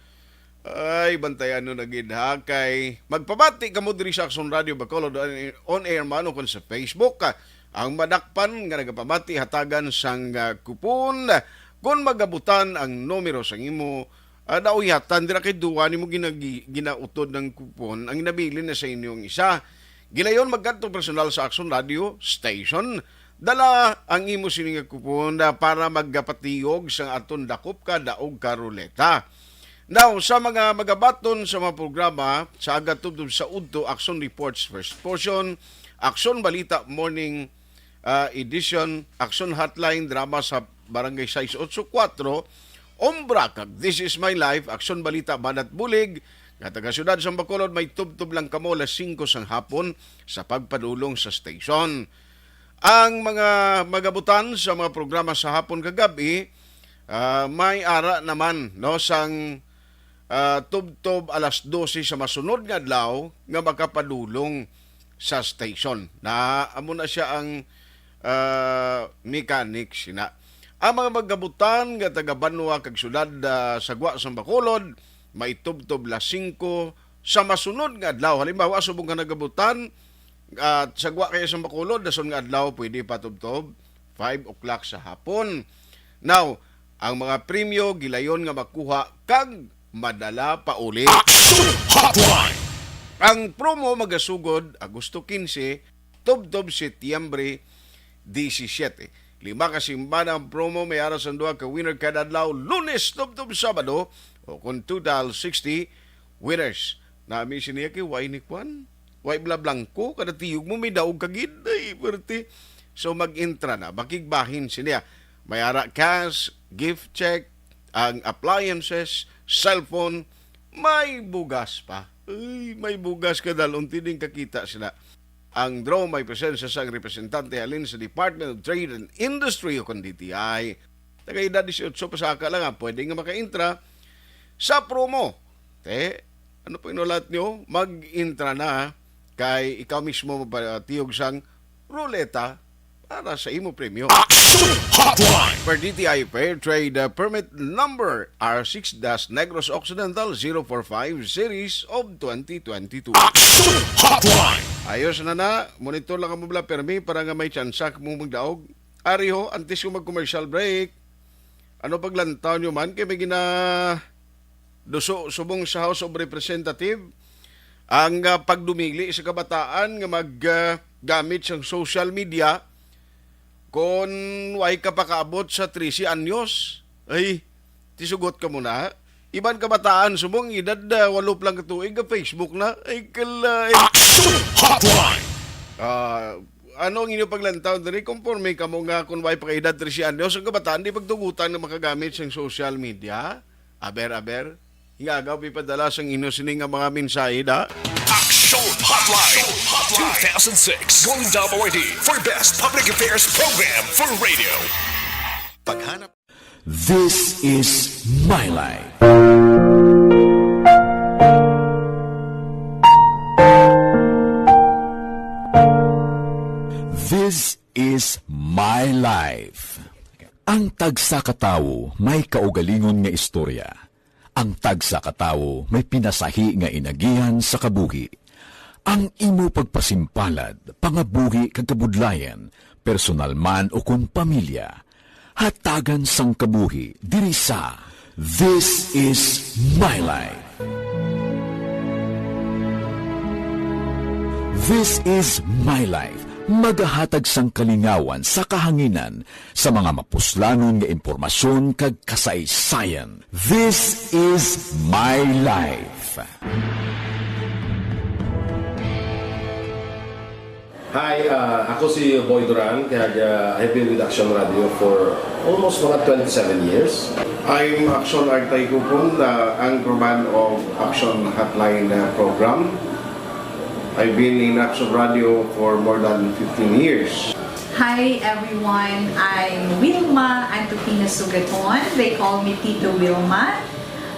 ay, bantayan nyo na gid, ha, kay magpabati kamo diri sa Action Radio Bacolod on, on air man o kung sa Facebook, ah, ang madakpan nga nagapamati hatagan sang, ah, kupon. Kung magabutan ang numero sang imo, ah, dauyatan dira kay duwa nimo ginagi-, ginautod ng kupon ang nabilin na sa inyo ang isa. Gilayon magkadto personal sa Action Radio Station. Dala ang imo sini nga kupon, ah, para magapatiyog sa aton dakop ka daog ka ruleta. Now, sa mga magabaton sa mga programa, sa aga tubtob sa udto, Action Reports First Portion, Action Balita Morning, ah, Edition, Action Hotline, drama sa Barangay sais otso kuwatro, Ombra, kag This Is My Life, Action Balita Banat Bulig, nga taga Siyudad sa Bacolod, may tubtob lang kamo alas singko sang hapon sa pagpadulong sa station. Ang mga magabutan sa mga programa sa hapon kag gab-i, ah, may ara naman, no, sang, ah, tubtob alas dose sa masunod nga adlaw nga makapadulong sa station. Na amo na siya ang, ah, mechanics ina. Ang mga magabutan nga taga banwa kag syudad, ah, sa gwa sang Bacolod, may tubtob alas singko sa masunod nga adlaw. Halimbawa, subong ka nagabutan, at sa gwa kay sang Bacolod, dason nga adlaw, pwede pa tubtob five o'clock sa hapon. Now, ang mga premyo gilayon nga makuha kag madala pauli. Action Hotline! Ang promo magasugod Agosto quince, tubtob Setyembre disisiete. Lima ka simana ang promo, may ara sang duha ka winner kada adlaw, Lunes tubtob Sabado, o kung total sixty winners. Nami siniya kay way ni kwan. Way bla blanco, kada tiyog mo may daog ka gid. Ay, pwerte. So, mag-intra na. Makigbahin siniya. May ara cash, gift check, ang appliances, cellphone, may bugas pa. Ay, may bugas ka dalon, tining kakita sila. Ang draw may presensya sang representante halin sa Department of Trade and Industry o kon D T I. Taga edad dieciocho pasaka lang ang pwede nga makaintra sa promo. Te, ano pa inulat nyo? Mag-intra na kay ikaw mismo magpatiyog sang ruleta para sa imo premyo. Action Hotline! Per D T I Fair Trade, uh, Permit Number R six dash Negros Occidental zero four five Series of twenty twenty-two. Action Hotline! Ayos na na, monitor lang kamo bala permi para nga may tsansa mo magdaog. Ari ho, antes ko mag-commercial break, ano paglantaw nyo man kay may gina duso subong sa House of Representative ang, ah, pagdumili sa kabataan nga mag, ah, gamit sang social media kon way ka pakaabot sa trese anyos. Ay, Tisugot ka muna. Iban kabataan, subong edad, ah, walo pa lang ka tuig, ah, Facebook na. Ay, kala, ay. Action Hotline! Ah, ano ang inyo paglantaw diri? Konforme kamo nga kung way pa ka edad trese anyos, ang kabataan di pagtugutan nga makagamit sang social media? Aber, aber. Nga agaw, pipadala sang inyo sini nga mga mensahe, da? Action Hotline two thousand six Golden Dome Awardee for Best Public Affairs Program for Radio. Paghanap This is my life. This is my life. Ang tagsa ka tawo may kaugalingon nga istorya. Ang tagsa ka tawo may pinasahi nga inagihan sa kabuhi. Ang imo pagpasimpalad, pangabuhi kag kabudlayan, personal man ukon pamilya, hatagan sang kabuhi diri sa This Is My Life. This Is My Life, magahatag sang kalingawan sa kahanginan sa mga mapuslanon nga impormasyon kag kasaysayan. This Is My Life. Hi, uh, ako si Boy Duran, kag, uh, I've been with Action Radio for almost mga twenty-seven years. I'm Action Artay Kupon, the anchorman of Action Hotline, uh, program. I've been in Action Radio for more than fifteen years. Hi everyone, I'm Wilma Antupina Sugaton. They call me Tito Wilma.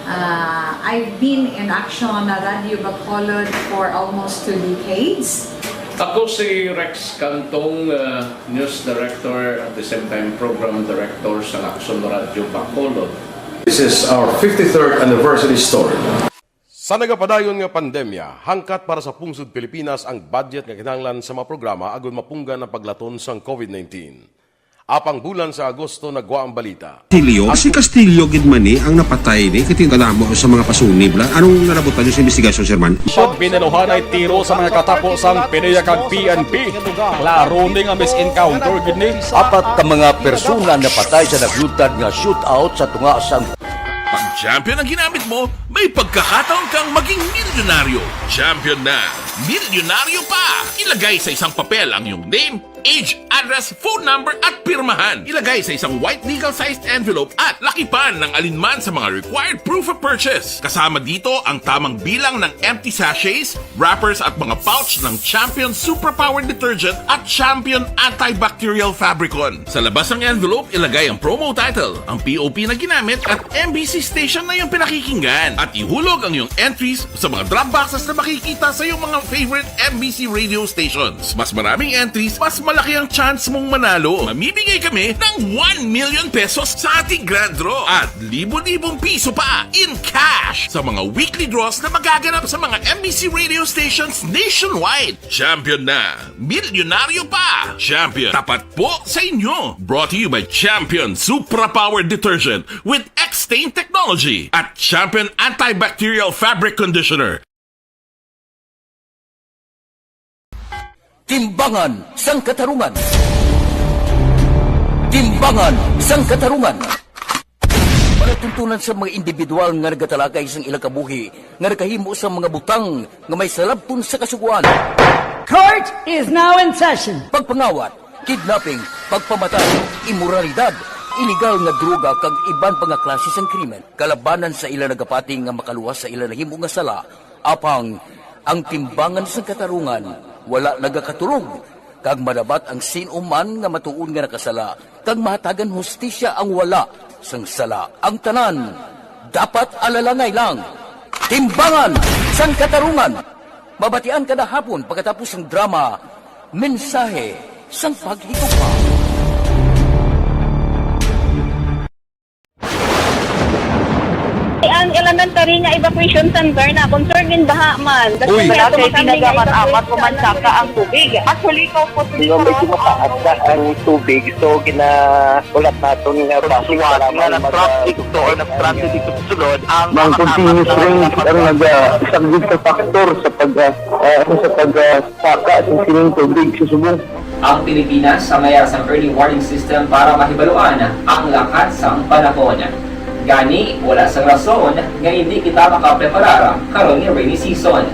Uh, I've been in Action Radio Bacolod for almost two decades. Ako si Rex Cantong, uh, news director, at the same time program director sa Action Radio Bacolod. This is our fifty-third anniversary story. Sa nagapadayon nga pandemya, hangkat para sa pungsod Pilipinas ang budget nga kinahanglan sa mga programa agud mapunggan ang paglaton sang covid nineteen. Apang bulan sa Agosto nagwa ang balita. Castillo? Si Castillo gid man ni ang napatay ni, kay kadamo sa mga pasunib la. Anong nalabutan niyo sa investigasyon, Sir Man? Pag binaluhanay tiro sa mga katapo sang PDEA kag P N P. Klaro ni nga mis-encounter gid ni. Apat ka mga persona napatay sa naglutad nga shootout sa tunga sang Pag champion ang ginamit mo, may pagkakataon kang maging milyonaryo. Champion na, milyonaryo pa! Ilagay sa isang papel ang iyong name, age, address, phone number, at pirmahan. Ilagay sa isang white legal-sized envelope at lakipan ng alinman sa mga required proof of purchase. Kasama dito ang tamang bilang ng empty sachets, wrappers at mga pouch ng Champion Superpower Detergent at Champion Antibacterial Fabricon. Sa labas ng envelope, ilagay ang promo title, ang P O P na ginamit, at M B C station na iyong pinakikinggan. At ihulog ang iyong entries sa mga drop boxes na makikita sa iyong mga favorite M B C radio stations. Mas maraming entries, mas malaki ang chance mong manalo. Mamimigay kami ng one million pesos sa ating grand draw at libo-libong piso pa in cash sa mga weekly draws na magaganap sa mga M B C radio stations nationwide. Champion na! Milyonaryo pa! Champion, tapat po sa inyo! Brought to you by Champion Supra Power Detergent with X-Stain Technology at Champion Antibacterial Fabric Conditioner. Timbangan sang Katarungan. Timbangan sang Katarungan. Palatuntunan sa mga individual nga nagatalakay sang ilang kabuhi nga nakahimo sang mga butang nga may salabton sa Kasugoan. Court is now in session. Pagpangawat, kidnapping, pagpamatay, imoralidad, iligal nga droga kag iban pa nga klase sang krimen kalabanan sa ila nagapati nga makaluwas sa ila nahimo nga sala. Apang ang Timbangan sang Katarungan wala nagakatulog, kag madabat ang sin-o man nga matuod nga nakasala, kag mahatagan hustisya ang wala sang sala. Ang tanan dapat alalangay lang. Timbangan sang Katarungan. Mabatian kada hapon pagkatapos sang drama, Mensahe sang Paghigugma. Ang elementary nga evacuation center na concern in baha man. Uy. Wala kay ginagamit-amat ko man saka ang tubig. Actually, ko po Medyo mataas na ang tubig, so ginahulat naton nga basi para nga mag- nag-traffic to or nag-traffic dito sa sulod ang Ang continuous rain ang nag-, ah, isang big factor sa pag, ah, ah, ano, sa pag, ah, saka sa sining tubig sa Subo. Ang Pilipinas sa mayar sang early warning system para mahibaluan ang lakat sang panahon. Gani, wala sang rason nga hindi kita makapreparar karon nga rainy season.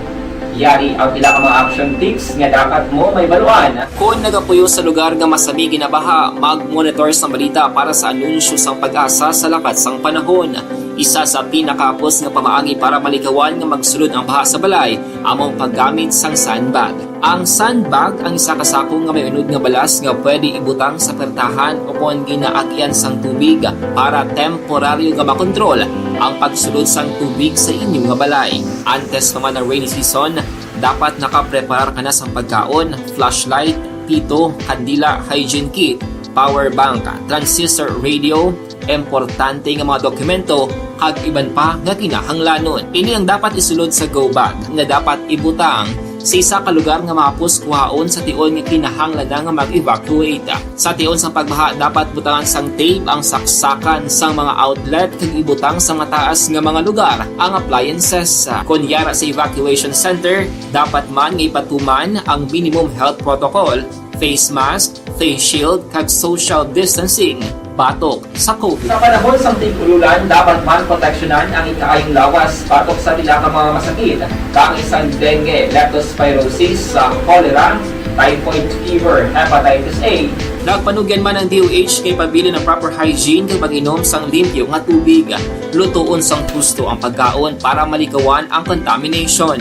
Yari ang pila ka mga action tips nga dapat mo mahibaluan. Kon nagapuyo sa lugar nga masami ginabaha, mag-monitor sang balita para sa anunsyo sang PAGASA sa lakat sang panahon. Isa sa pinakahapos nga pamaagi para malikawan nga magsulod ang baha sa balay amo ang paggamit sang sandbag. Ang sandbag ang isa ka sako nga may unod nga balas nga pwede ibutang sa pertahan o kon ginaagyan sang tubig para temporaryo nga makontrol ang pagsulod sang tubig sa inyo nga balay. Antes pa man ang rainy season, dapat nakapreparar ka na sang pagkaon, flashlight, pito, kandila, hygiene kit, power bank, transistor radio, importante nga mga dokumento, kag iban pa nga kinahanglanon. Ini ang dapat isulod sa go bag nga dapat ibutang sa isa ka lugar nga mahapos kuhaon sa tion nga kinahanglan na nga mag-evacuate. Sa tion sang pagbaha, dapat butangan sang tape ang saksakan sang mga outlet kag ibutang sa mataas nga mga lugar ang appliances. Kon yara sa evacuation center, dapat man nga ipatuman ang minimum health protocol, face mask, face shield, kag social distancing batok sa COVID. Sa panahon sang tig-ululan, dapat man proteksyonan ang ikaayong lawas batok sa pila ka mga masakit, kaangay sang dengue, leptospirosis, sa cholera, typhoid fever, hepatitis A. Nagpanugyan man ang D O H nga ipabilin ang proper hygiene kag pag-inom sang limpyo nga tubig. Lutoon sang husto ang pagkaon para malikawan ang contamination.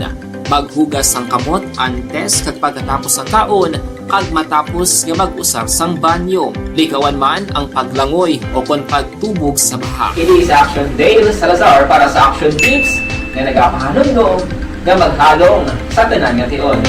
Maghugas sang kamot antes kag pagkatapos sang kaon kag matapos nga mag-usar sang banyo. Likawan man ang paglangoy o kon pagtubog sa baha. Ini si Action Dale Salazar para sa Action Tips nga nagapahanumdom nga maghalong sa tanan nga tion.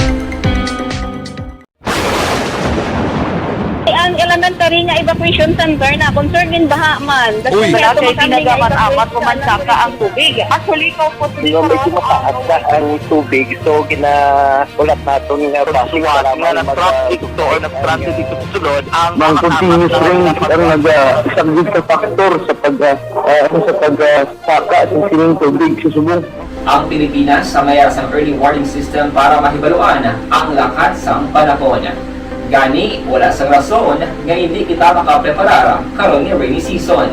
Ang elementary nga evacuation center na concerned in baha man. Uy. Wala kay kinagaman amat ko man saka ang tubig. Actually, ko po. Di ba, medyo mataas na ang tubig, so ginahulat naton nga basic nga para nag-transit to or nag-transit ito sulod ang mga continuous rain ang nag-, ah, isa gid ka factor sa pag, ah, ah, ano, sa pag, ah, saka sa sining tubig sa subong. Ang Pilipinas sa mayara sang early warning system para mahibaluan ang lakat sang panahon. Gani, wala sang rason nga hindi kita makapreparar karon nga rainy season.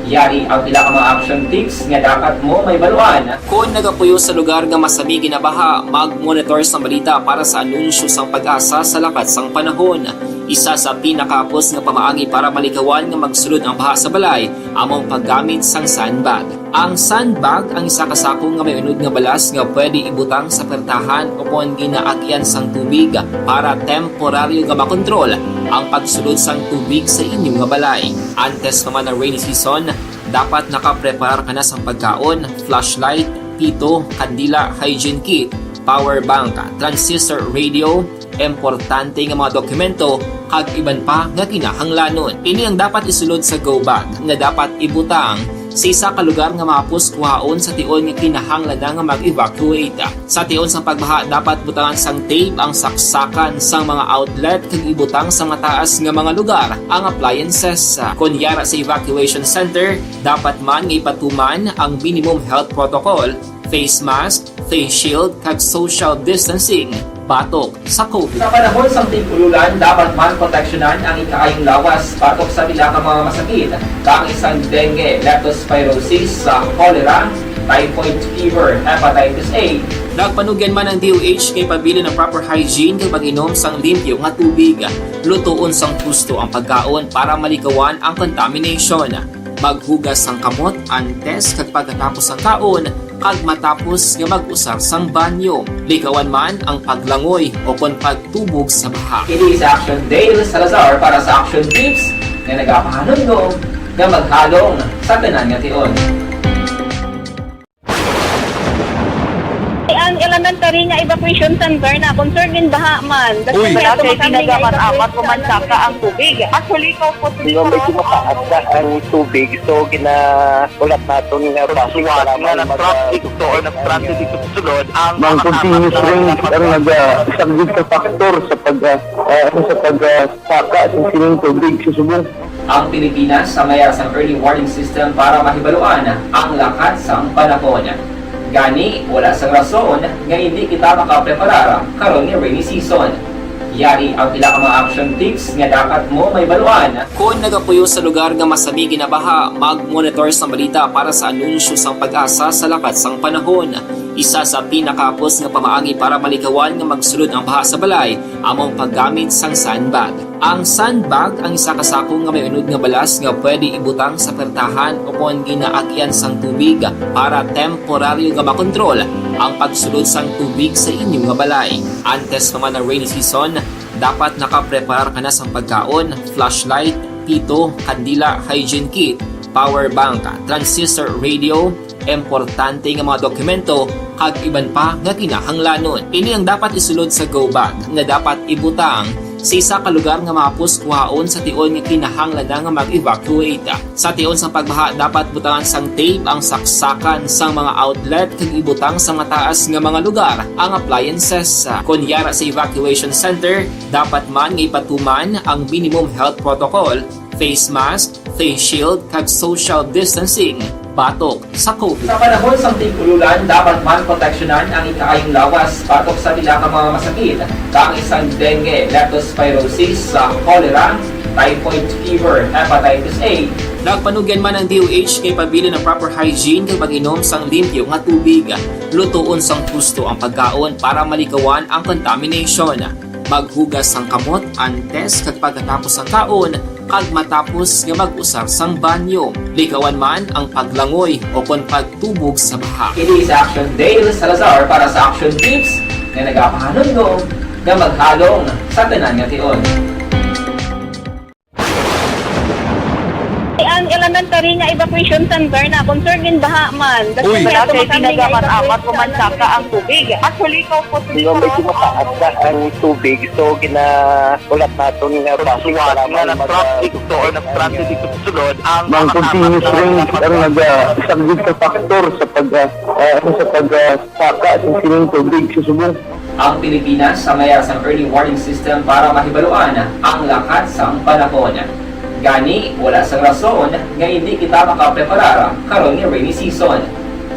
Yari ang pila ka mga action tips nga dapat mo mahibaluan. Kon nagapuyo sa lugar nga masami ginabaha, mag-monitor sang balita para sa anunsyo sang PAGASA sa lakat sang panahon. Isa sa pinakahapos nga pamaagi para malikawan nga magsulod ang baha sa balay amo ang paggamit sang sandbag. Ang sandbag ang isa ka sako nga may unod nga balas nga pwede ibutang sa pertahan o kon ginaagyan sang tubig para temporaryo nga makontrol ang pagsulod sang tubig sa inyo nga balay. Antes pa man ang rainy season, dapat nakapreparar ka na sang pagkaon, flashlight, pito, kandila, hygiene kit, power bank, transistor radio, importante nga mga dokumento, kag iban pa nga kinahanglanon. Ini ang dapat isulod sa go bag nga dapat ibutang sa isa ka lugar nga mahapos kuhaon sa tion nga kinahanglan na nga mag-evacuate. Sa tion sang pagbaha, dapat butangan sang tape ang saksakan sang mga outlet kag ibutang sa mataas nga mga lugar ang appliances. Kon yara sa evacuation center, dapat man nga ipatuman ang minimum health protocol, face mask, face shield, kag social distancing batok sa COVID. Sa panahon sang tig-ululan, dapat man proteksyonan ang ikaayong lawas batok sa pila ka mga masakit, kaangay sang dengue, leptospirosis, sa cholera, typhoid fever, hepatitis A. Nagpanugyan man ang D O H nga ipabilin ang proper hygiene kag pag-inom sang limpyo nga tubig. Lutoon sang husto ang pagkaon para malikawan ang contamination. Maghugas sang kamot antes kag pagkatapos sang kaon, kag matapos nga mag-usar sang banyo. Likawan man ang paglangoy o kon pagtubog sa baha. Ini si Action Dale Salazar para sa Action Tips nga nagapahanumdom nga maghalong sa tanan nga tion. Ang elementary nga evacuation center na concerned in baha man. Uy. Wala kay kinagaman amat ko man saka ang tubig. Actually, ko po. Di ba, medyo mataas na ang tubig, so ginahulat naton nga basic nga nag-transit to or nag-transit ito sulod ang mga continuous rain ang nag-, ah, isa gid ka factor sa pag, ah, ah, ano, sa pag, ah, saka sa sining tubig sa subong. Ang Pilipinas sa mayara sang early warning system para mahibaluan ang lakat sang panahon. Gani, wala sang rason nga hindi kita makapreparar karon nga rainy season. Yari ang pila ka mga action tips nga dapat mo mahibaluan. Kon nagapuyo sa lugar nga masami ginabaha, mag-monitor sang balita para sa anunsyo sang PAGASA sa lakat sang panahon. Isa sa pinakahapos nga pamaagi para malikawan nga magsulod ang baha sa balay amo ang paggamit sang sandbag. Ang sandbag ang isa ka sako nga may unod nga balas nga pwede ibutang sa pertahan o kon ginaagian sang tubig para temporaryo nga makontrol ang pagsulod sang tubig sa inyo nga balay. Antes pa man ang rainy season, dapat nakapreparar ka na sang pagkaon, flashlight, pito, kandila, hygiene kit, power bank, transistor radio, importante nga mga dokumento, kag iban pa nga kinahanglanon. Ini ang dapat isulod sa go bag nga dapat ibutang sa isa ka lugar nga mahapos kuhaon sa tion nga kinahanglan na nga mag-evacuate. Sa tion sang pagbaha, dapat butangan sang tape ang saksakan sang mga outlet kag ibutang sa mataas nga mga lugar ang appliances. Kon yara sa evacuation center, dapat man nga ipatuman ang minimum health protocol, face mask, face shield, kag social distancing batok sa COVID. Sa panahon sang tig-ululan, dapat man proteksyonan ang ikaayong lawas batok sa pila ka mga masakit, kaangay sang dengue, leptospirosis, sa cholera, typhoid fever, hepatitis A. Nagpanugyan man ang D O H kay pabilin ang proper hygiene kag pag-inom sang limpyo nga tubig. Lutoon sang husto ang pagkaon para malikawan ang contamination. Maghugas sang kamot antes kag pagkatapos sang kaon kag matapos nga mag-usar sang banyo. Likawan man ang paglangoy o kon pagtubog sa baha. Ini si Action Dale Salazar para sa Action Tips nga nagapahanumdom nga maghalong sa tanan nga tion. Ang elementary nga evacuation center na concerned gin baha man. Uy. Wala kay pinagamat-amat, umansaka ang tubig. Actually, ikaw po, di ba, medyo mataas na ang tubig, so ginaulat naton nga basi nga nag-traffic to or nag-transit dito sa sulod ang mga continuous rain ang naga-, isa gid ka factor sa pag, ah, ah, sa pag, ah, saka sa sining tubig sa subong. Ang Pilipinas sa mayar sang early warning system para mahibaluan ang lakat sang panahon. Gani, wala sang rason nga hindi kita makapreparar karon nga rainy season.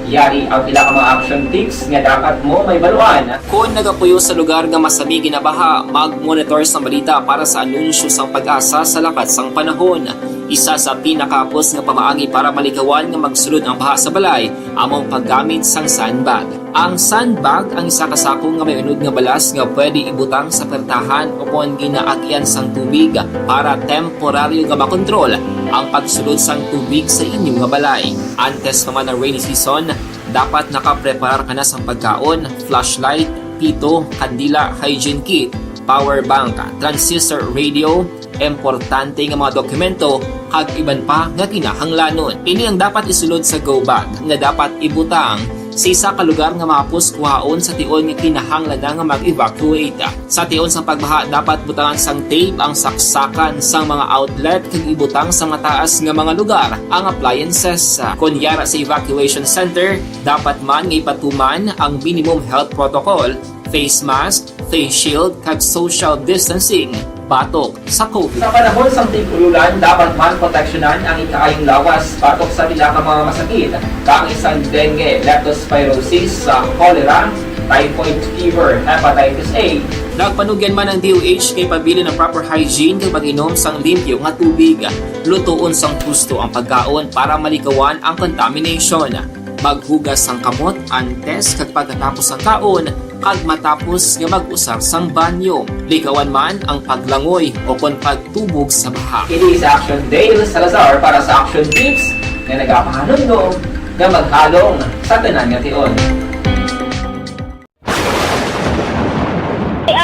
Yari ang pila ka mga action tips nga dapat mo mahibaluan. Kon nagapuyo sa lugar nga masami ginabaha, mag-monitor sang balita para sa anunsyo sang PAGASA sa lakat sang panahon. Isa sa pinakahapos nga pamaagi para malikawan nga magsulod ang baha sa balay amo ang paggamit sang sandbag. Ang sandbag ang isa ka sako nga may unod nga balas nga pwede ibutang sa pertahan o kon ginaagian sang tubig para temporaryo nga makontrol ang pagsulod sang tubig sa inyo nga balay. Antes pa man ang rainy season, dapat nakapreparar ka na sang pagkaon, flashlight, pito, kandila, hygiene kit, power bank, transistor radio, importante nga mga dokumento, kag iban pa nga kinahanglanon. Ini ang dapat isulod sa go bag nga dapat ibutang sa isa ka lugar nga mahapos kuhaon sa tion nga kinahanglan na nga mag-evacuate. Sa tion sang pagbaha, dapat butangan sang tape ang saksakan sang mga outlet kag ibutang sa mataas nga mga lugar ang appliances. Kon yara sa evacuation center, dapat man nga ipatuman ang minimum health protocol, face mask, face shield, kag social distancing batok sa COVID. Sa panahon sang tig-ululan, dapat man proteksyonan ang ikaayong lawas batok sa pila ka mga masakit, kaangay sang dengue, leptospirosis, sa cholera, typhoid fever, hepatitis A. Nagpanugyan man ang D O H kay pabilin ang proper hygiene kag pag-inom sang limpyo nga tubig. Lutoon sang husto ang pagkaon para malikawan ang contamination. Maghugas sang kamot antes kag pagkatapos sang kaon, kag matapos nga mag-usar sang banyo. Likawan man ang paglangoy o kon pagtubog sa baha. Ini si Action Dale Salazar para sa Action Tips nga nagapahanumdom nga maghalong sa tanan nga tion.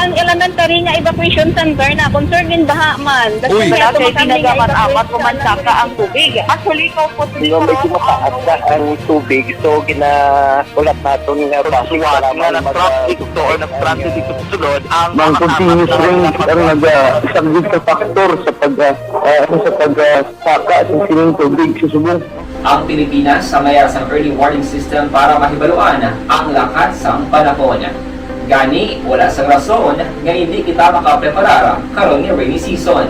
Ang elementary nga evacuation center na concerned gin baha man. Uy. Wala kay pinagamat-amat, umansaka ang tubig. Actually, ikaw po, di ba, medyo mataas na ang tubig, so ginaulat naton nga basi nga nag-traffic to or nag-transit dito sa sulod ang mga continuous rain ang naga-, isa gid ka factor sa pag, ah, ah, sa pag, ah, saka sa sining tubig sa subong. Ang Pilipinas sa mayar sang early warning system para mahibaluan ang lakat sang panahon. Gani, wala sang rason nga hindi kita makapreparar karon nga rainy season.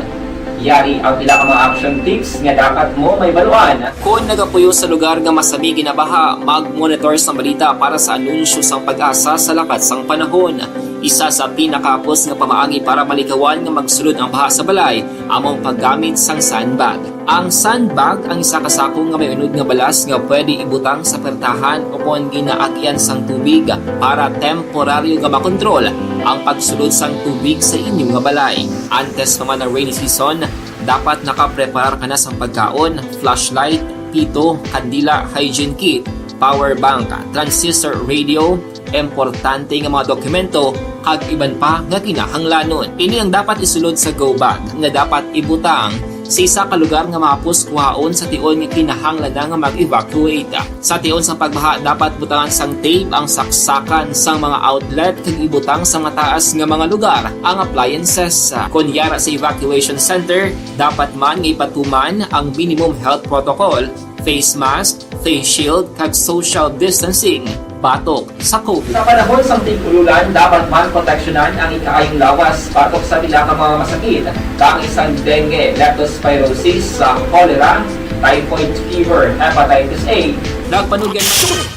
Yari ang pila ka mga action tips nga dapat mo mahibaluan. Kon nagapuyo sa lugar nga masami ginabaha, mag-monitor sang balita para sa anunsyo sang PAGASA sa lakat sang panahon. Isa sa pinakahapos nga pamaagi para malikawan nga magsulod ang baha sa balay amo ang paggamit sang sandbag. Ang sandbag ang isa ka sako nga may unod nga balas nga pwede ibutang sa pertahan upon ginaagyan sang tubig para temporaryo nga makontrol ang pagsulod sang tubig sa inyo nga balay. Antes pa man ang rainy season, dapat nakapreparar ka na sang pagkaon, flashlight, pito, kandila, hygiene kit, power bank, transistor radio, importante nga mga dokumento, kag iban pa nga kinahanglanon. Ini ang dapat isulod sa go bag nga dapat ibutang sa isa ka lugar nga mahapos kuhaon sa tion nga kinahanglan na nga mag-evacuate. Sa tion sa pagbaha, dapat butangan sang tape ang saksakan sang mga outlet kag ibutang sa mataas nga mga lugar ang appliances. Kon yara sa evacuation center, dapat man nga ipatuman ang minimum health protocol, face mask, face shield, kag social distancing batok sa COVID. Sa panahon sang tig-ululan, dapat man proteksyonan ang ikaayong lawas batok sa pila ka mga masakit, kaangay sang dengue, leptospirosis, sa cholera, typhoid fever, hepatitis A. Nagpanugyan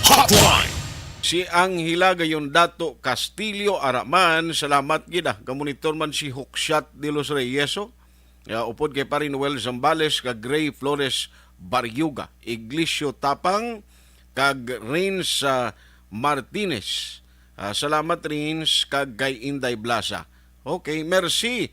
Hotline. Si Angela Gayondato Castillo Araman, salamat gid, ah. Gamonitor man si Hukshot de los Reyes, oh. Ya, upod kay Pare Noel Zambales kag Gray Flores Barriuga, Iglisio Tapang kag Rins, ah, Martinez. Ah, salamat, Rins, kag kay Inday Blasa. Okay, merci.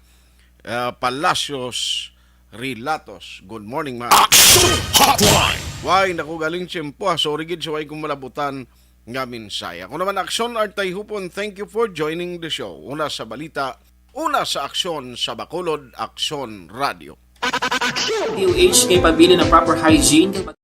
Ah, Palacios Rilatos. Good morning, ma'am. Action Hotline. Why, naku, galing tiyempo, ah. Sorry gid sa way kong malabutan nga mensahe. Ako naman, Aksyon Artay Hupon, thank you for joining the show. Una sa balita, una sa aksyon sa Bacolod, Aksyon Radio. Aksyon! D O H kay pabilin ang proper hygiene kag